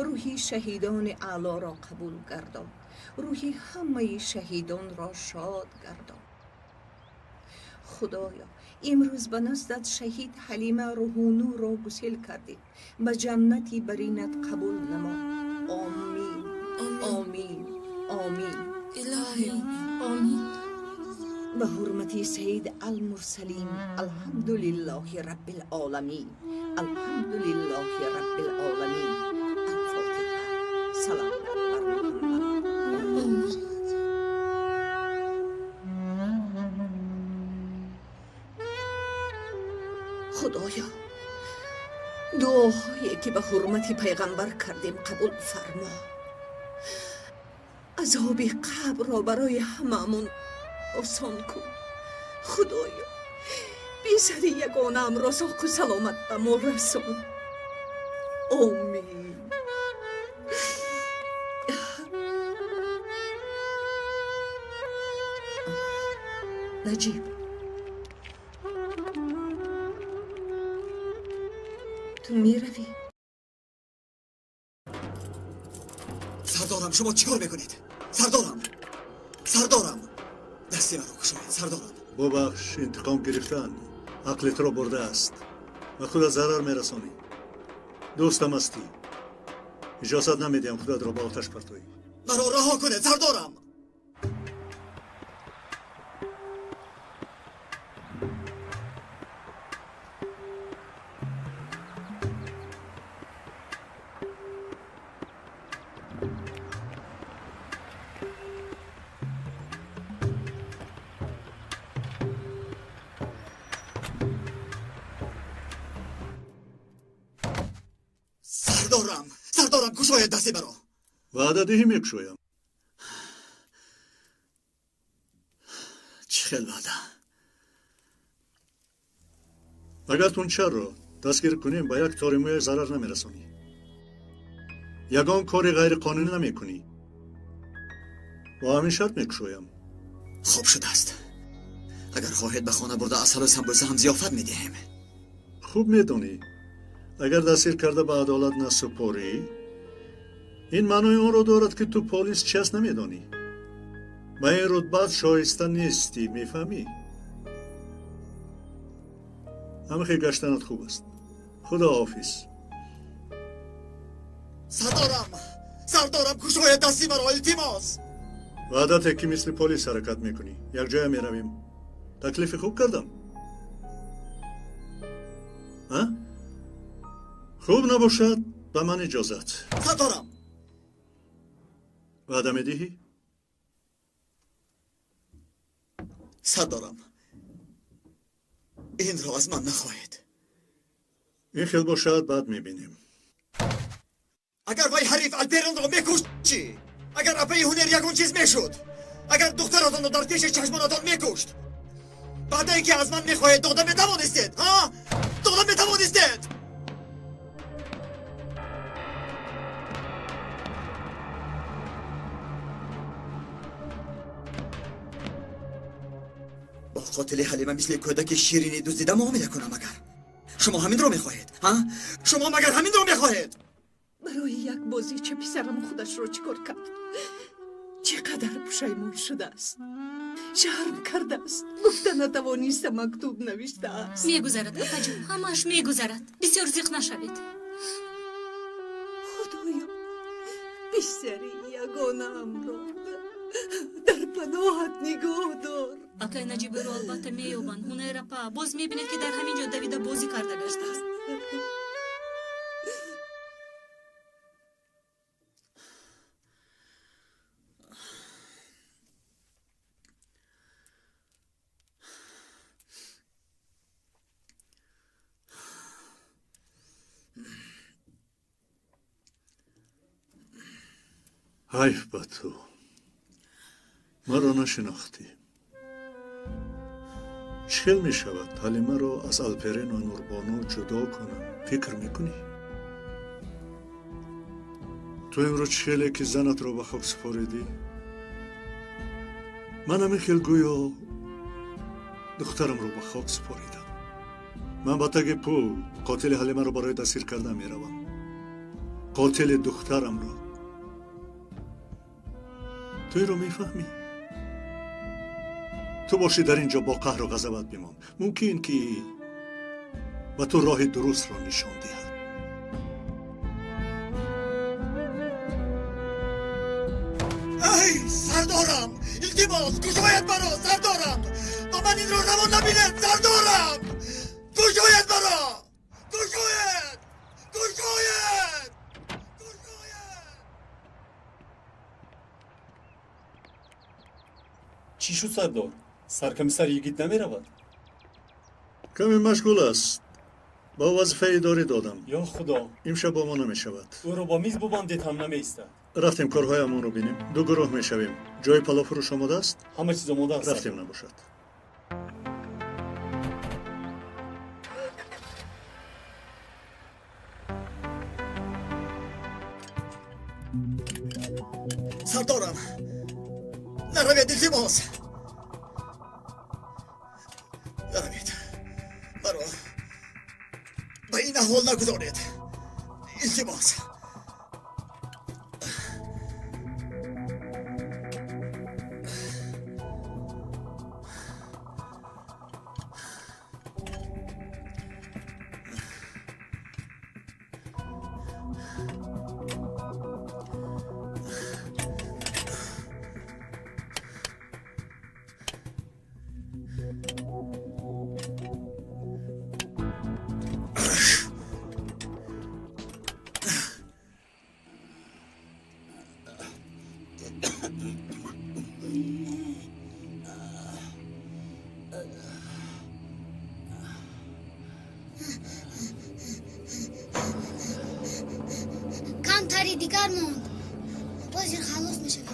рӯҳи шаҳидони аълоро қабул гардон, рӯҳи ҳамаи шаҳидонро шод гардон. Худоё, имрӯз ба наздат шаҳид Ҳалима Рӯҳунурро гусел кардем, ба ҷаннати баринат қабул намо. Омин, омин, омин. Илоҳӣ, омин. Ба ҳурмати Саид Алмурсалин, алҳамдулиллоҳи раббил оламин, алҳамдулиллоҳи раббил оламин. Алфотиҳа. Салом бар Муҳаммад. Омин. Худоё, дуоҳое ки ба ҳурмати пайғамбар кардем қабул фармо. Азоби қабрро барои ҳамаамон осон кун. Худоё, писари ягонаамро соқу саломат ба мо расон. Омин. Наҷиб, ту меравӣ? Сардорам, шумо чӣ кор мекунед? Сардорам, сардорам, дасти маро кушоед, сардорам. Бубахш, интиқом гирифтан ақли туро бурдааст ва худат зарар мерасонӣ. Дӯстам ҳастӣ, иҷозат намедиҳам худатро ба оташ партоӣ. Маро раҳо кунед, сардорам. Сардорам, кушоед дасти маро. Ваъда диҳӣ, мекушоям. Чӣ хел ваъда? Агар Тунчарро дастгир кунем, ба як тори мӯя зарар намерасонӣ, ягон кори ғайриқонунӣ намекунӣ. Бо ҳамин шарт мекушоям. Хуб шудааст. Агар хоҳед, ба хона бурда асалу самбӯса ҳам зиёфат медиҳем. Хуб медонӣ, агар дастгир карда ба адолат насупорӣ, ин маънои онро дорад, ки ту полис чи аст намедонӣ. Ба ин рутбат шоиста нестӣ, мефаҳмӣ? Ҳамихел гаштанат хуб аст. Худоҳофиз. Сардорам, сардорам, кушоед дасти маро, илтимос. Ваъдате ки мисли полис ҳаракат мекунӣ. Якҷоя меравем. Таклифи хуб кардам? А? Хуб набошад, ба ман иҷозат. Сардорам. Ваъда медиҳӣ? Сардорам, инро аз ман нахоҳед. Ин хел бошад, баъд мебинем. Агар вай ҳариф Алперонро мекушт чӣ? Агар апаи Ҳунер ягон чиз мешуд? Агар духтаратонро дар пеши чашмонатон мекушт? Ваъдае ки аз ман мехоҳед, дода метавонистед, ҳа? Дода метавонистед? Бо қотили Ҳалима мисли кӯдаки ширини дуздида муомила кунам агар? Шумо ҳаминро мехоҳед, ҳа? Шумо магар ҳаминро мехоҳед? Барои як бозича писарам худашро чӣ кор кард? Чӣ қадар пушаймон шудааст, шарм кардааст, гуфта натавониста мактуб навиштааст. Мегузарад, апаҷон, ҳамааш мегузарад. Бисёр зиқ нашавед. Худоё, писари ягонаамро дар паноҳат нигоҳ дор. Акай Наҷибиро албатта меёбанд. Ҳунер апа, боз мебинед, ки дар ҳамин ҷо давида бозӣ карда гаштааст. Ҳайф ба ту, маро нашинохтӣ. Чӣ хел мешавад Ҳалимаро аз Алперен ва Нурбону ҷудо кунам? Фикр мекунӣ? Ту имрӯз чӣ хеле ки занатро ба хок супоридӣ, ман ҳамин хел гӯё духтарамро ба хок супоридам. Ман ба таги пул қотили Ҳалимаро барои дастгир кардан меравам. Қотили духтарамро. Ту инро мефаҳмӣ? Ту бошӣ дар ин ҷо бо қаҳру ғазабат бимон. Мумкин ки ба ту роҳи дурустро нишон диҳад. Ай, сардорам, илтимос, кушоед маро, сардорам. Ба ман инро раво набинед, сардорам. Кушоед маро, кушоед, кушоед. Чӣ шуд, сардор? Саркомиссар йигит намеравад? Каме машғул аст. Ба вазифаи идорӣ додам. Ё худо! Имшаб бо мо намешавад. Ӯро бо миз бубандед ҳам намеистад. Рафтем корҳоямонро бинем. Ду гурӯҳ мешавем. Ҷои паловфурӯш омода аст? Ҳама чиз омода аст. Рафтем набошад. Сардорам, наравед, илтимос. Наравед. Маро ба ин аҳвол нагузоред. Илтимос. Камтари дигар монд. Ҳозир халос мешавем.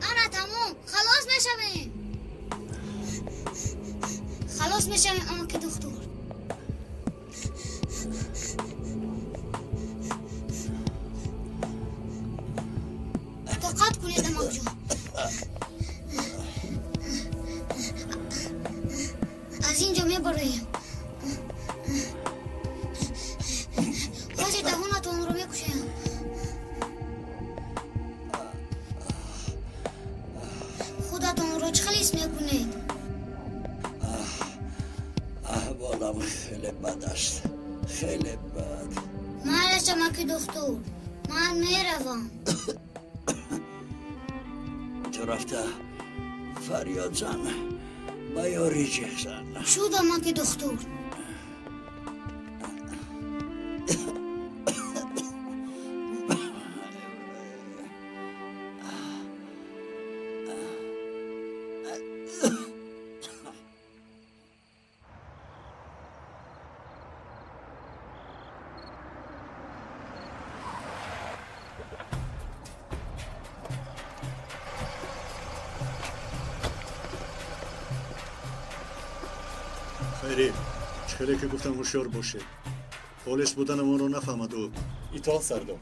Ана тамом, халос мешавем. Халос мешавем, амаки духтур. Тоқат кунед, амакҷон. Аз ин ҷо мебароем. Ҳозир даҳонатонро мекушоям. Худатонро чӣ хел ҳис мекунед? Аҳволам хеле бад аст, хеле бад. Майлаш, амаки духтур, ман меравам. Ту рафта фарёд зан, ба ёрӣ ҷеғ зан. Шуд, амаки духтур. Хайри, чӣ хеле ки гуфтам, ҳушёр бошед. Полис буданамонро нафаҳмад ӯ. Итоат, сардор.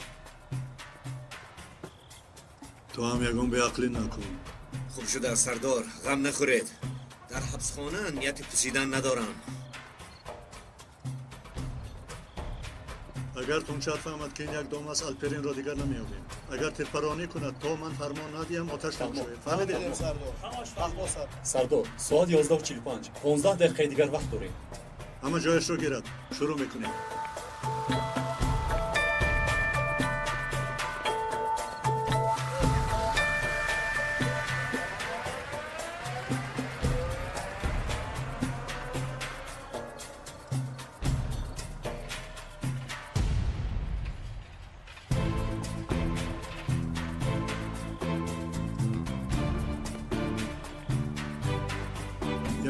Ту ҳам ягон беақлӣ накун. Хуб шуда, сардор, ғам нахӯред. Дар ҳабсхона нияти пусидан надорам. Агар Тунчар фаҳмад, ки ин як дом аст, Алперинро дигар намеёбем. Агар тирпаронӣ кунад, то ман фармон надиҳам, оташ намешавед. Фаҳмидед? Сардор, соат 11:45, 15 дақиқаи дигар вақт дорем. Ҳама ҷояшро гирад, шурӯъ мекунем.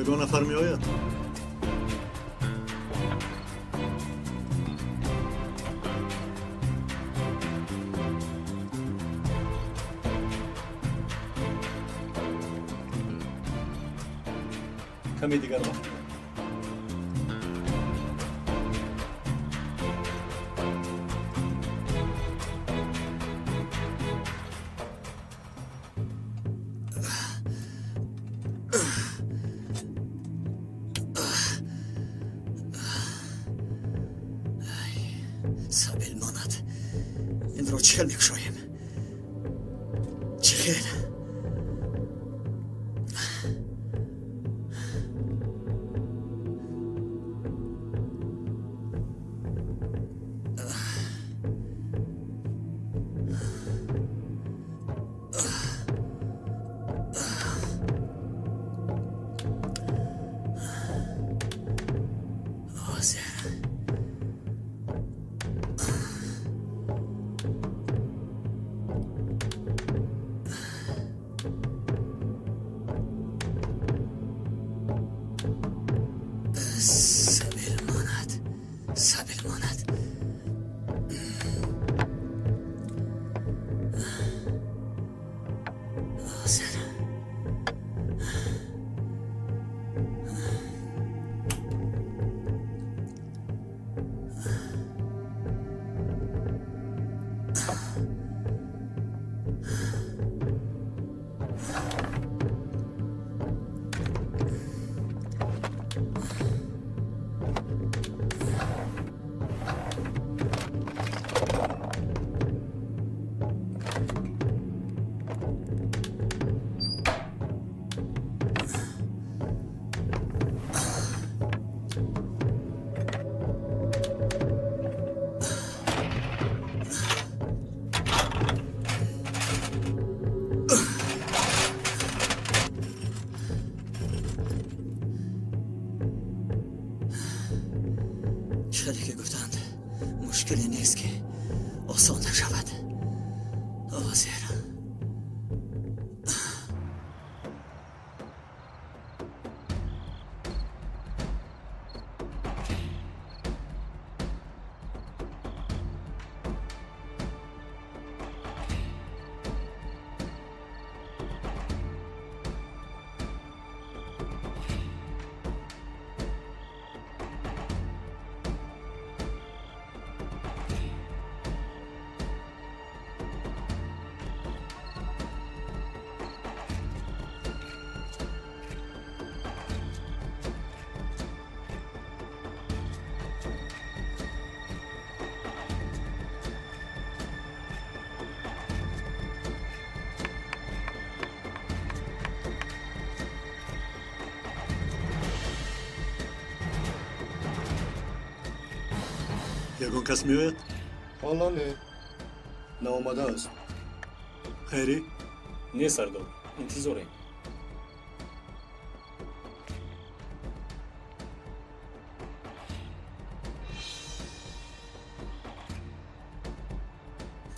Ягон нафар меояд? Каме дигар вақт. Сабил монад. Инро чӣ хел мекушоем? Чӣ хел? Ҳозир. Хеле ки гуфтанд, мушкиле нест ки осон нашавад. Ҳозир ягон кас меояд? Ҳоло не, наомадааст. Хайрӣ? Не, сардор, интизорем.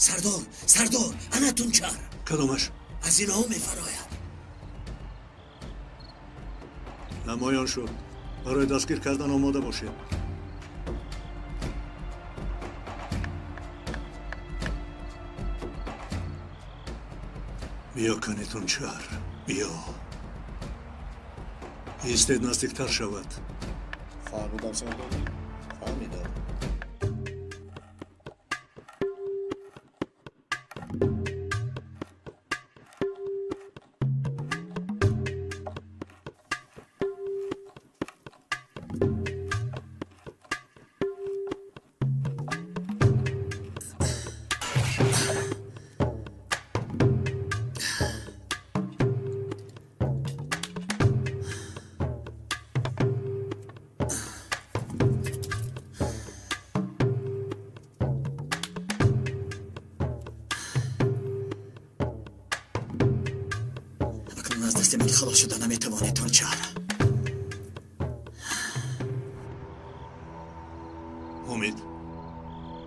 Сардор, сардор, ана Тунчар. Кадомаш? Аз иноҳо мефарояд. Намоён шуд. Барои дастгир кардан омода бошед. Биё, кани Тунчар, биё. Истед, наздиктар шавад. Фаҳмидам, сардор, фаҳмидам. Аз дасти ман халос шуда наметавонед, Тунчар. Умид,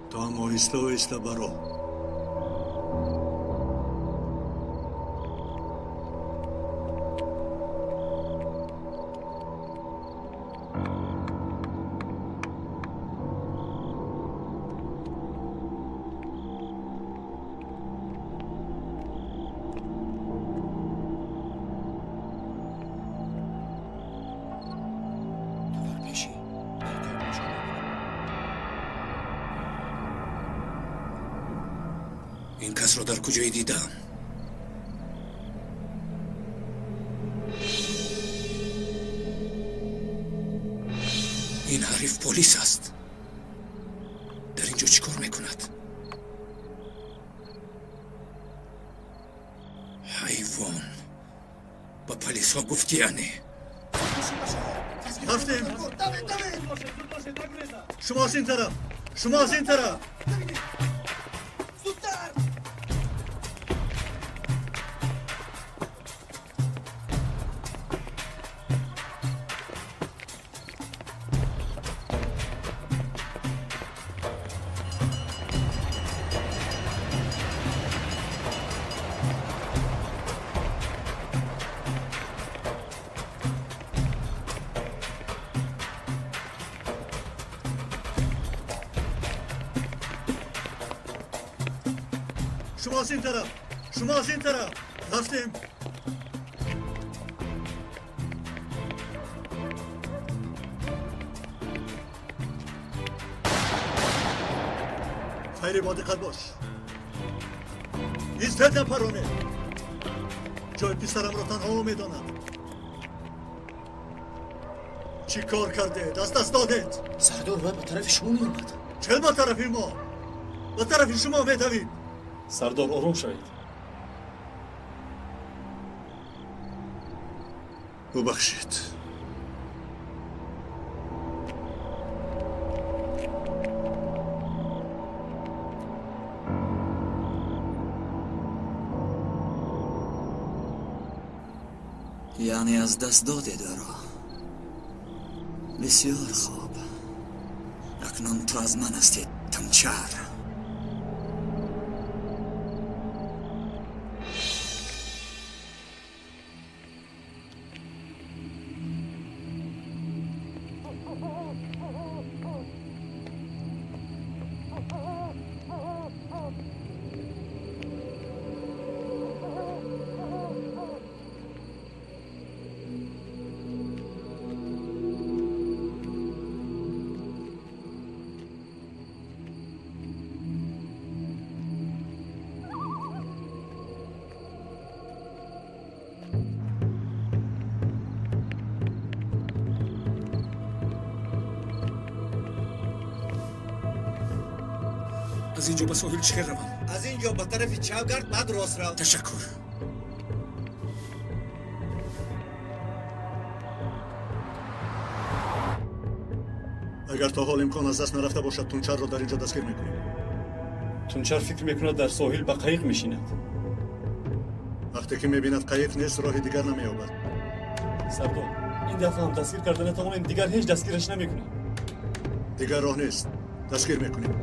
ту ҳам оҳиста оҳиста баро. Ин касро дар куҷое дидам? Ин ҳариф полис аст. Дар ин ҷо чӣ кор мекунад? Ҳайвон, ба полисҳо гуфтӣ яъне? Рафтем. Шумо аз ин тараф, шумо аз ин тараф. Шумо аз ин тараф, шумо аз ин тараф. Рафтем. Хайри, бо диққат бош. Истед, напаронед. Ҷои писарамро танҳо ӯ медонад. Чӣ кор кардед? Аз даст додед. Сардор, вай ба тарафи шумо меомад. Чел ба тарафи мо? Ба тарафи шумо медавид. Сардор, ором шавед. Бубахшед. Яъне аз даст додед ӯро. Бисёр хуб. Акнун ту аз ман ҳастӣ, Тунчар. Аз ин ҷо ба соҳил чӣ хел равам? Аз ин ҷо ба тарафи чап гард, баъд рост рав. Ташаккур. Агар то ҳол имкон аз даст нарафта бошад, Тунчарро дар ин ҷо дастгир мекунем. Тунчар фикр мекунад, дар соҳил ба қайиқ мешинад. Вақте ки мебинад қайиқ нест, роҳи дигар намеёбад. Сардор, ин дафъа ҳам дастгир карда натавонем, дигар ҳеҷ дастгираш намекунем. Дигар роҳ нест, дастгир мекунем.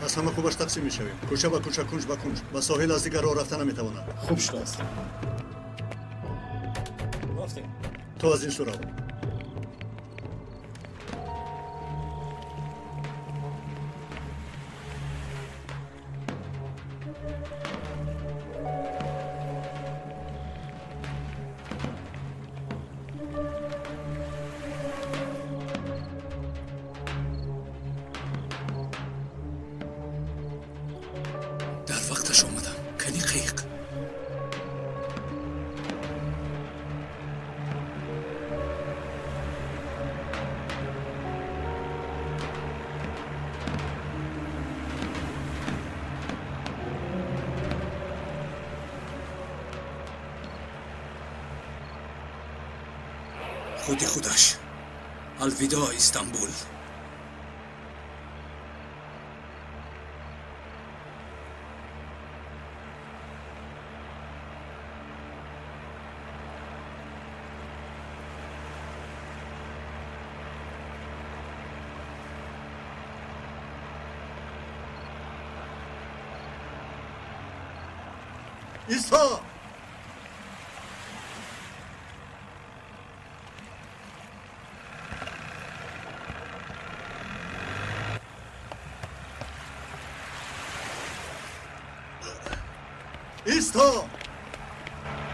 Аз ҳама хубаш тақсим мешавем. Кӯча ба кӯча, кунҷ ба кунҷ. Ба соҳил аз дигар роҳ рафта наметавонад. Хуб шудааст. Рафтем. Ту аз ин сӯ рав. Вақташ омадам. Кани қайиқ? Худи худаш. Алвидоъ, Истанбул. Исто! Исто!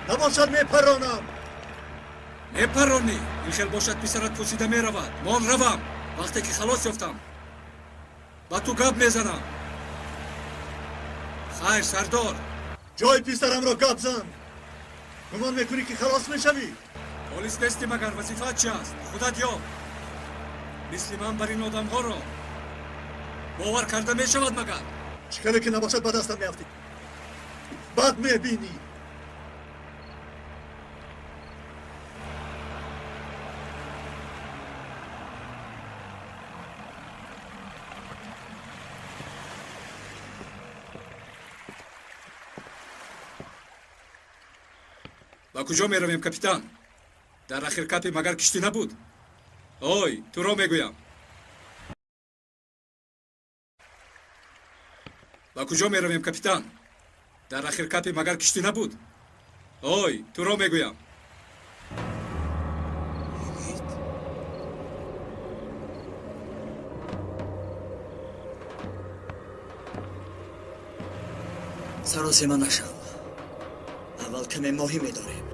Набошад, мепаронам. Мепаронӣ? Ин хел бошад, писарат пусида меравад. Мон равам. Вақте ки халос ёфтам, ба ту гап мезанам. Хайр, сардор. Ҷои писарамро гап зан. Гумон мекунӣ, ки халос мешавӣ? Полис нестӣ магар? Вазифаат чи аст? Худат ёб. Мисли ман бар ин одамҳоро бовар карда мешавад магар? Чӣ хеле ки набошад, ба дастам меафтӣ. Бад мебинӣ. Ба куҷо меравем, капитан? Дар ахир капи магар киштӣ набуд? Ой, туро мегӯям. Ба куҷо меравем, капитан? Дар ахир капи магар киштӣ набуд? Ой, туро мегӯям. Саросема нашав. Аввал каме моҳӣ медорем.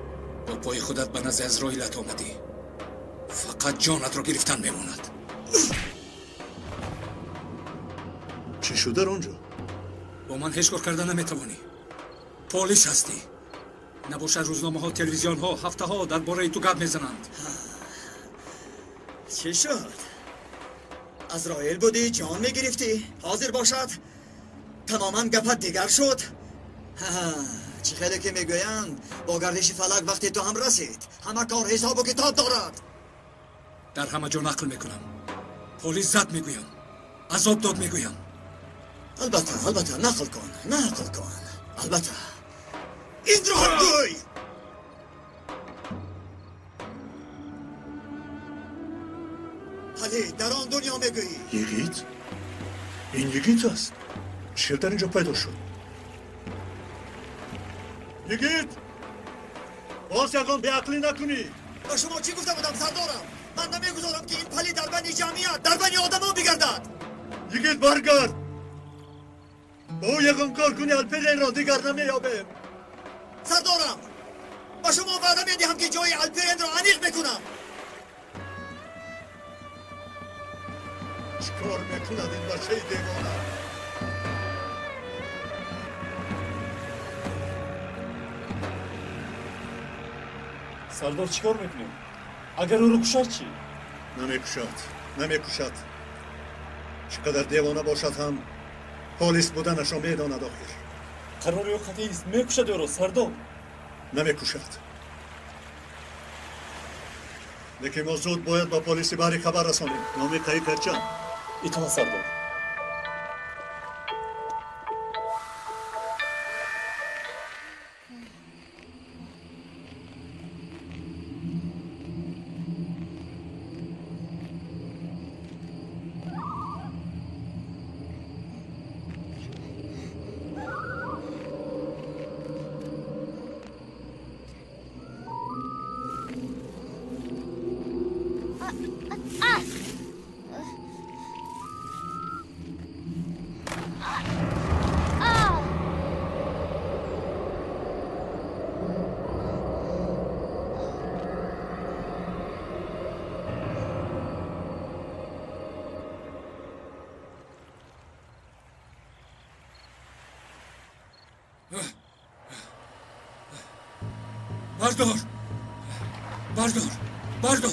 Бо пои худат ба назди Азроилат омадӣ. Фақат ҷонатро гирифтан мемонад. Чӣ шуд дар он ҷо? Бо ман ҳеҷ кор карда наметавонӣ. Полис ҳастӣ. Набошад, рӯзномаҳо, телевизионҳо ҳафтаҳо дар бораи ту гап мезананд. Чӣ шуд? Азроил будӣ, ҷон мегирифтӣ. Ҳозир бошад, тамоман гапат дигар шуд. Чӣ хеле ки мегӯянд, бо гардиши фалак вақти ту ҳам расид. Ҳама кор ҳисобу китоб дорад. Дар ҳама ҷо нақл мекунам. Полис зад мегӯям, азоб дод мегӯям. Албатта, албатта, нақл кун, нақл кун. Албатта. Инро ҳам гӯй! Ҳали дар он дунё мегӯӣ. Йигит? Ин йигит аст. Чӣ дар ин ҷо пайдо шуд? Йигит! Боз ягон беақлӣ накунӣ. Ба шумо чӣ гуфта будам, сардорам? Ман намегузорам, ки ин палид дар байни ҷамъият, дар байни одамон бигардад. Йигит, баргард! Бо ӯ ягон кор кунӣ, Алперенро дигар намеёбем. Сардорам, ба шумо ваъда медиҳам, ки ҷои Алперенро аниқ мекунам. Чӣ кор мекунад ин бачаи девона? Сардор, чӣ кор мекунем? Агар ӯро кушад чӣ? Намекушад, намекушад. Чӣ қадар девона бошад ҳам, полис буданашро медонад охир. Қарори ӯ қатъист, мекушад ӯро, сардор. Намекушад. Лекин мо зуд бояд ба полиси баҳрӣ хабар расонем. Номи қаиқ Эрчан. Итоат, сардор. Бардор! Бардор! Бардор!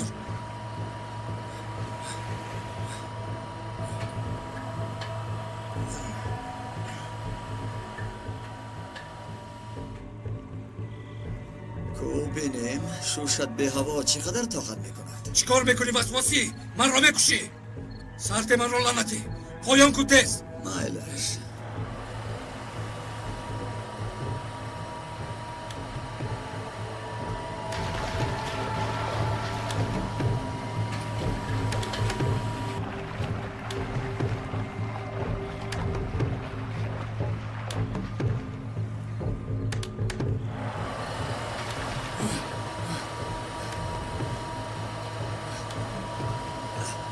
Ку бинем, шушат беҳаво чӣ қадар тоқат мекунад. Чӣ кор мекунӣ, васвасӣ? Манро мекушӣ! Сарте манро, лаънатӣ! Поён кун тез! Майлаш.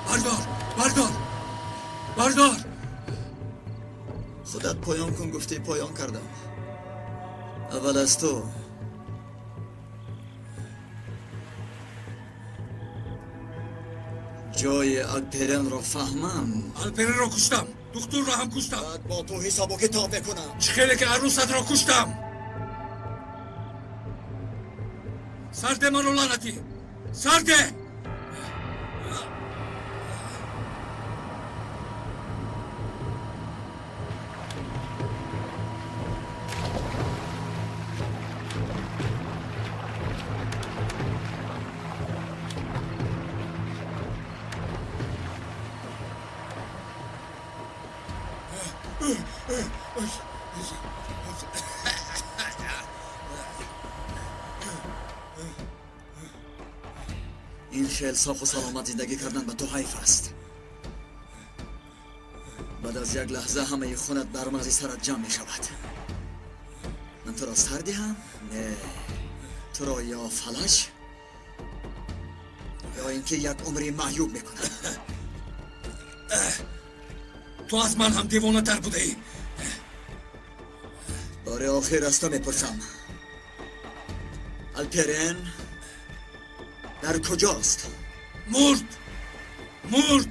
Бардор! Бардор! Бардор! Худат поён кун гуфтӣ, поён кардам. Аввал аз ту. Ҷои Алперенро фаҳмам. Алперенро куштам. Духтурро ҳам куштам. Баъд бо ту ҳисобу китоб мекунам. Чӣ хеле ки арӯсатро куштам. Сарде маро, лаънатӣ! Сарде! Ин хел соқу саломат зиндагӣ кардан ба ту ҳайф аст. Баъд аз як лаҳза ҳамаи хунат бар мағзи сарат ҷамъ мешавад. Ман туро сар диҳам? Не, туро ё фалаҷ, ё ин ки як умри маъюб мекунам. Ту аз ман ҳам девонатар будаӣ. Бори охир аз ту мепурсам, Алперен дар куҷост? Мурд! Мурд!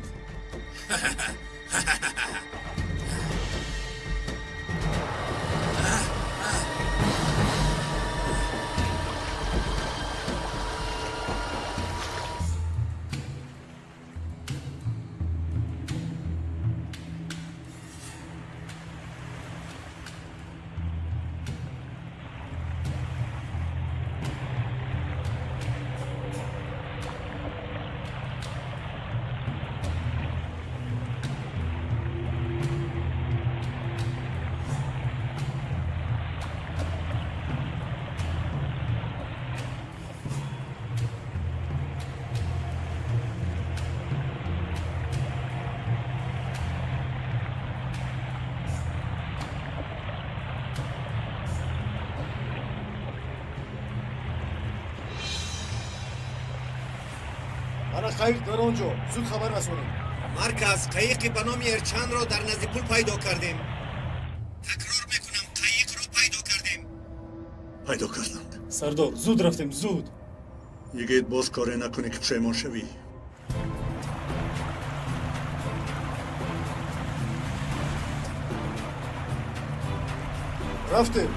Ана қайиқ дар он ҷо, зуд хабар расонед. Марказ, қайиқи ба номи Эрчанро дар назди пул пайдо кардем. Такрор мекунам, қайиқро пайдо кардем. Пайдо карданд. Сардор, зуд рафтем, зуд. Йигит, боз коре накунӣ ки пушаймон шавӣ. Рафтем.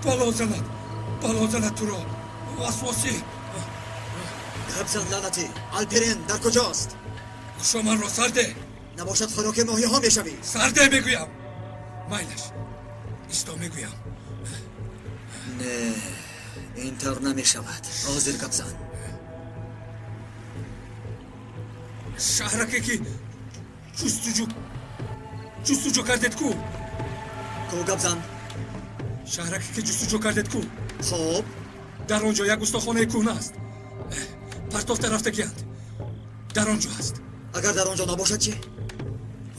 Бало занад, бало занад туро, васвосӣ. Гап зан, лаънатӣ. Алперен дар куҷост? Гӯшо манро, сарде. Набошад хӯроки моҳиҳо мешавӣ. Сарде мегӯям. Майлаш, исто мегӯям. Не, ин тавр намешавад. Ҳозир гап зан. Шаҳраке ки ҷустуҷӯ кардед ку? Ку гап зан. Шаҳраке ки ҷустуҷӯ кардед ку? Хоб. Дар он ҷо як устохонаи кӯҳна аст. Партофта рафтагианд. Дар он ҷо аст. Агар дар он ҷо набошад чӣ?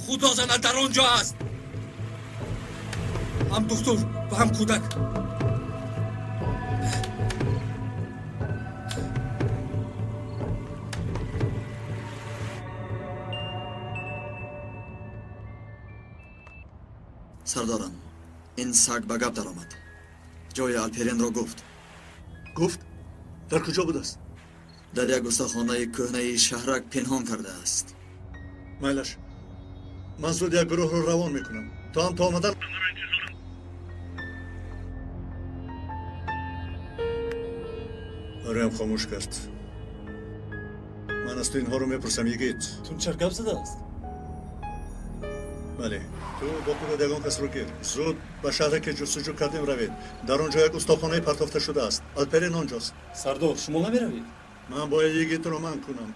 Худо занад, дар он ҷо аст. Ҳам духтур ва ҳам кӯдак. Сардорам, ин саг ба гап даромад. Ҷои Алперенро гуфт. Гуфт? Дар куҷо будааст? Дар як устохонаи кӯҳнаи шаҳрак пинҳон кардааст. Майлаш, ман зуд як гурӯҳро равон мекунам. То ҳам то омадан маро интизорам. Ароям хомӯш кард. Ман аз ту инҳоро мепурсам, йигит. Тунчар гап задааст? Бале, ту бо худат ягон касро гир. Зуд ба шаҳре ки ҷустуҷӯ кардем равед. Дар он ҷо як устохонаи партофта шудааст. Алперен он ҷост. Сардор, шумо намеравед? Ман бояд йигитро манъ кунам.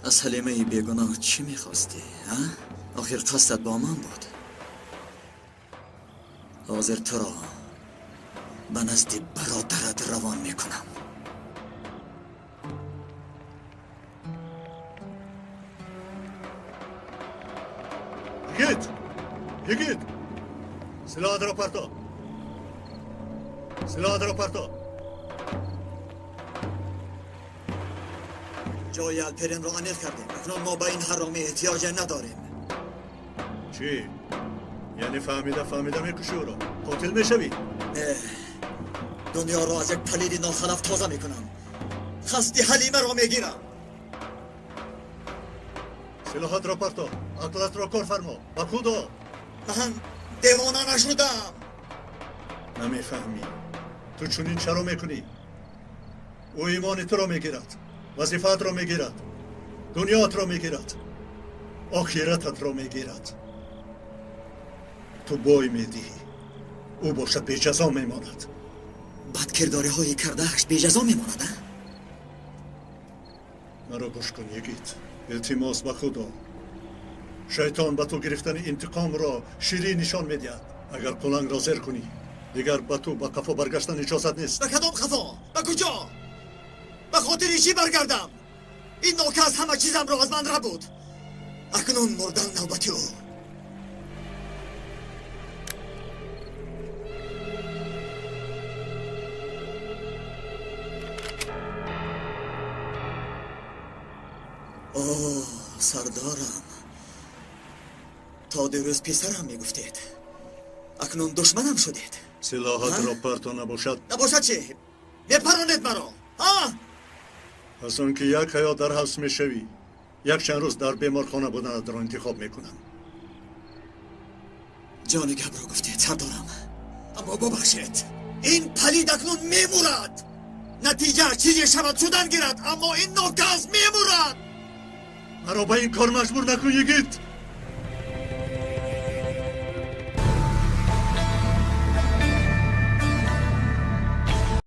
Аз Ҳалимаи бегуноҳ чӣ мехостӣ, а? Охир қасдат бо ман буд. Ҳозир туро ба назди бародарат равон мекунам. Йигит! Йигит! Силоҳатро парто! Силоҳатро парто! Ҷои Алперенро аниқ кардем. Акнун мо ба ин ҳаромӣ эҳтиёҷе надорем. Чӣ? Яъне фаҳмида фаҳмида мекушӣ ӯро? Қотил мешавӣ? Не, дунёро аз як палиди нохалаф тоза мекунам. Қасди Ҳалимаро мегирам. Силоҳатро парто, ақлатро кор фармо. Ба худо! Ман девона нашудам. Намефаҳмӣ. Ту чунин чаро мекунӣ? Ӯ имони туро мегирад, вазифаатро мегирад, дунёатро мегирад, охирататро мегирад. Ту бой медиҳӣ, ӯ бошад беҷазо мемонад. Бадкирдориҳои кардааш беҷазо мемонад, а? Маро гӯш кун, йигит. Илтимос ба худо. Шайтон ба ту гирифтани интиқомро ширин нишон медиҳад. Агар қулангро зер кунӣ, дигар ба ту ба қафо баргаштан иҷозат нест. Ба кадом қафо? Ба куҷо? Ба хотири чӣ баргардам? Ин нокас ҳама чизамро аз ман рабуд. Акнун мурдан навбати ӯ. Оҳ, сардорам, то дирӯз писарам мегуфтед, акнун душманам шудед. Силоҳатро парто набошад. Набошад чӣ? Мепаронед маро, ҳа? Аз он ки як ҳаёт дар ҳабс мешавӣ, якчанд рӯз дар беморхона буданатро интихоб мекунам. Ҷони гапро гуфтед, сардорам, аммо бубахшед, ин палид акнун мемурад. Натиҷа чизе шавад, шудан гирад, аммо ин нокас мемурад. Маро ба ин кор маҷбур накун, йигит.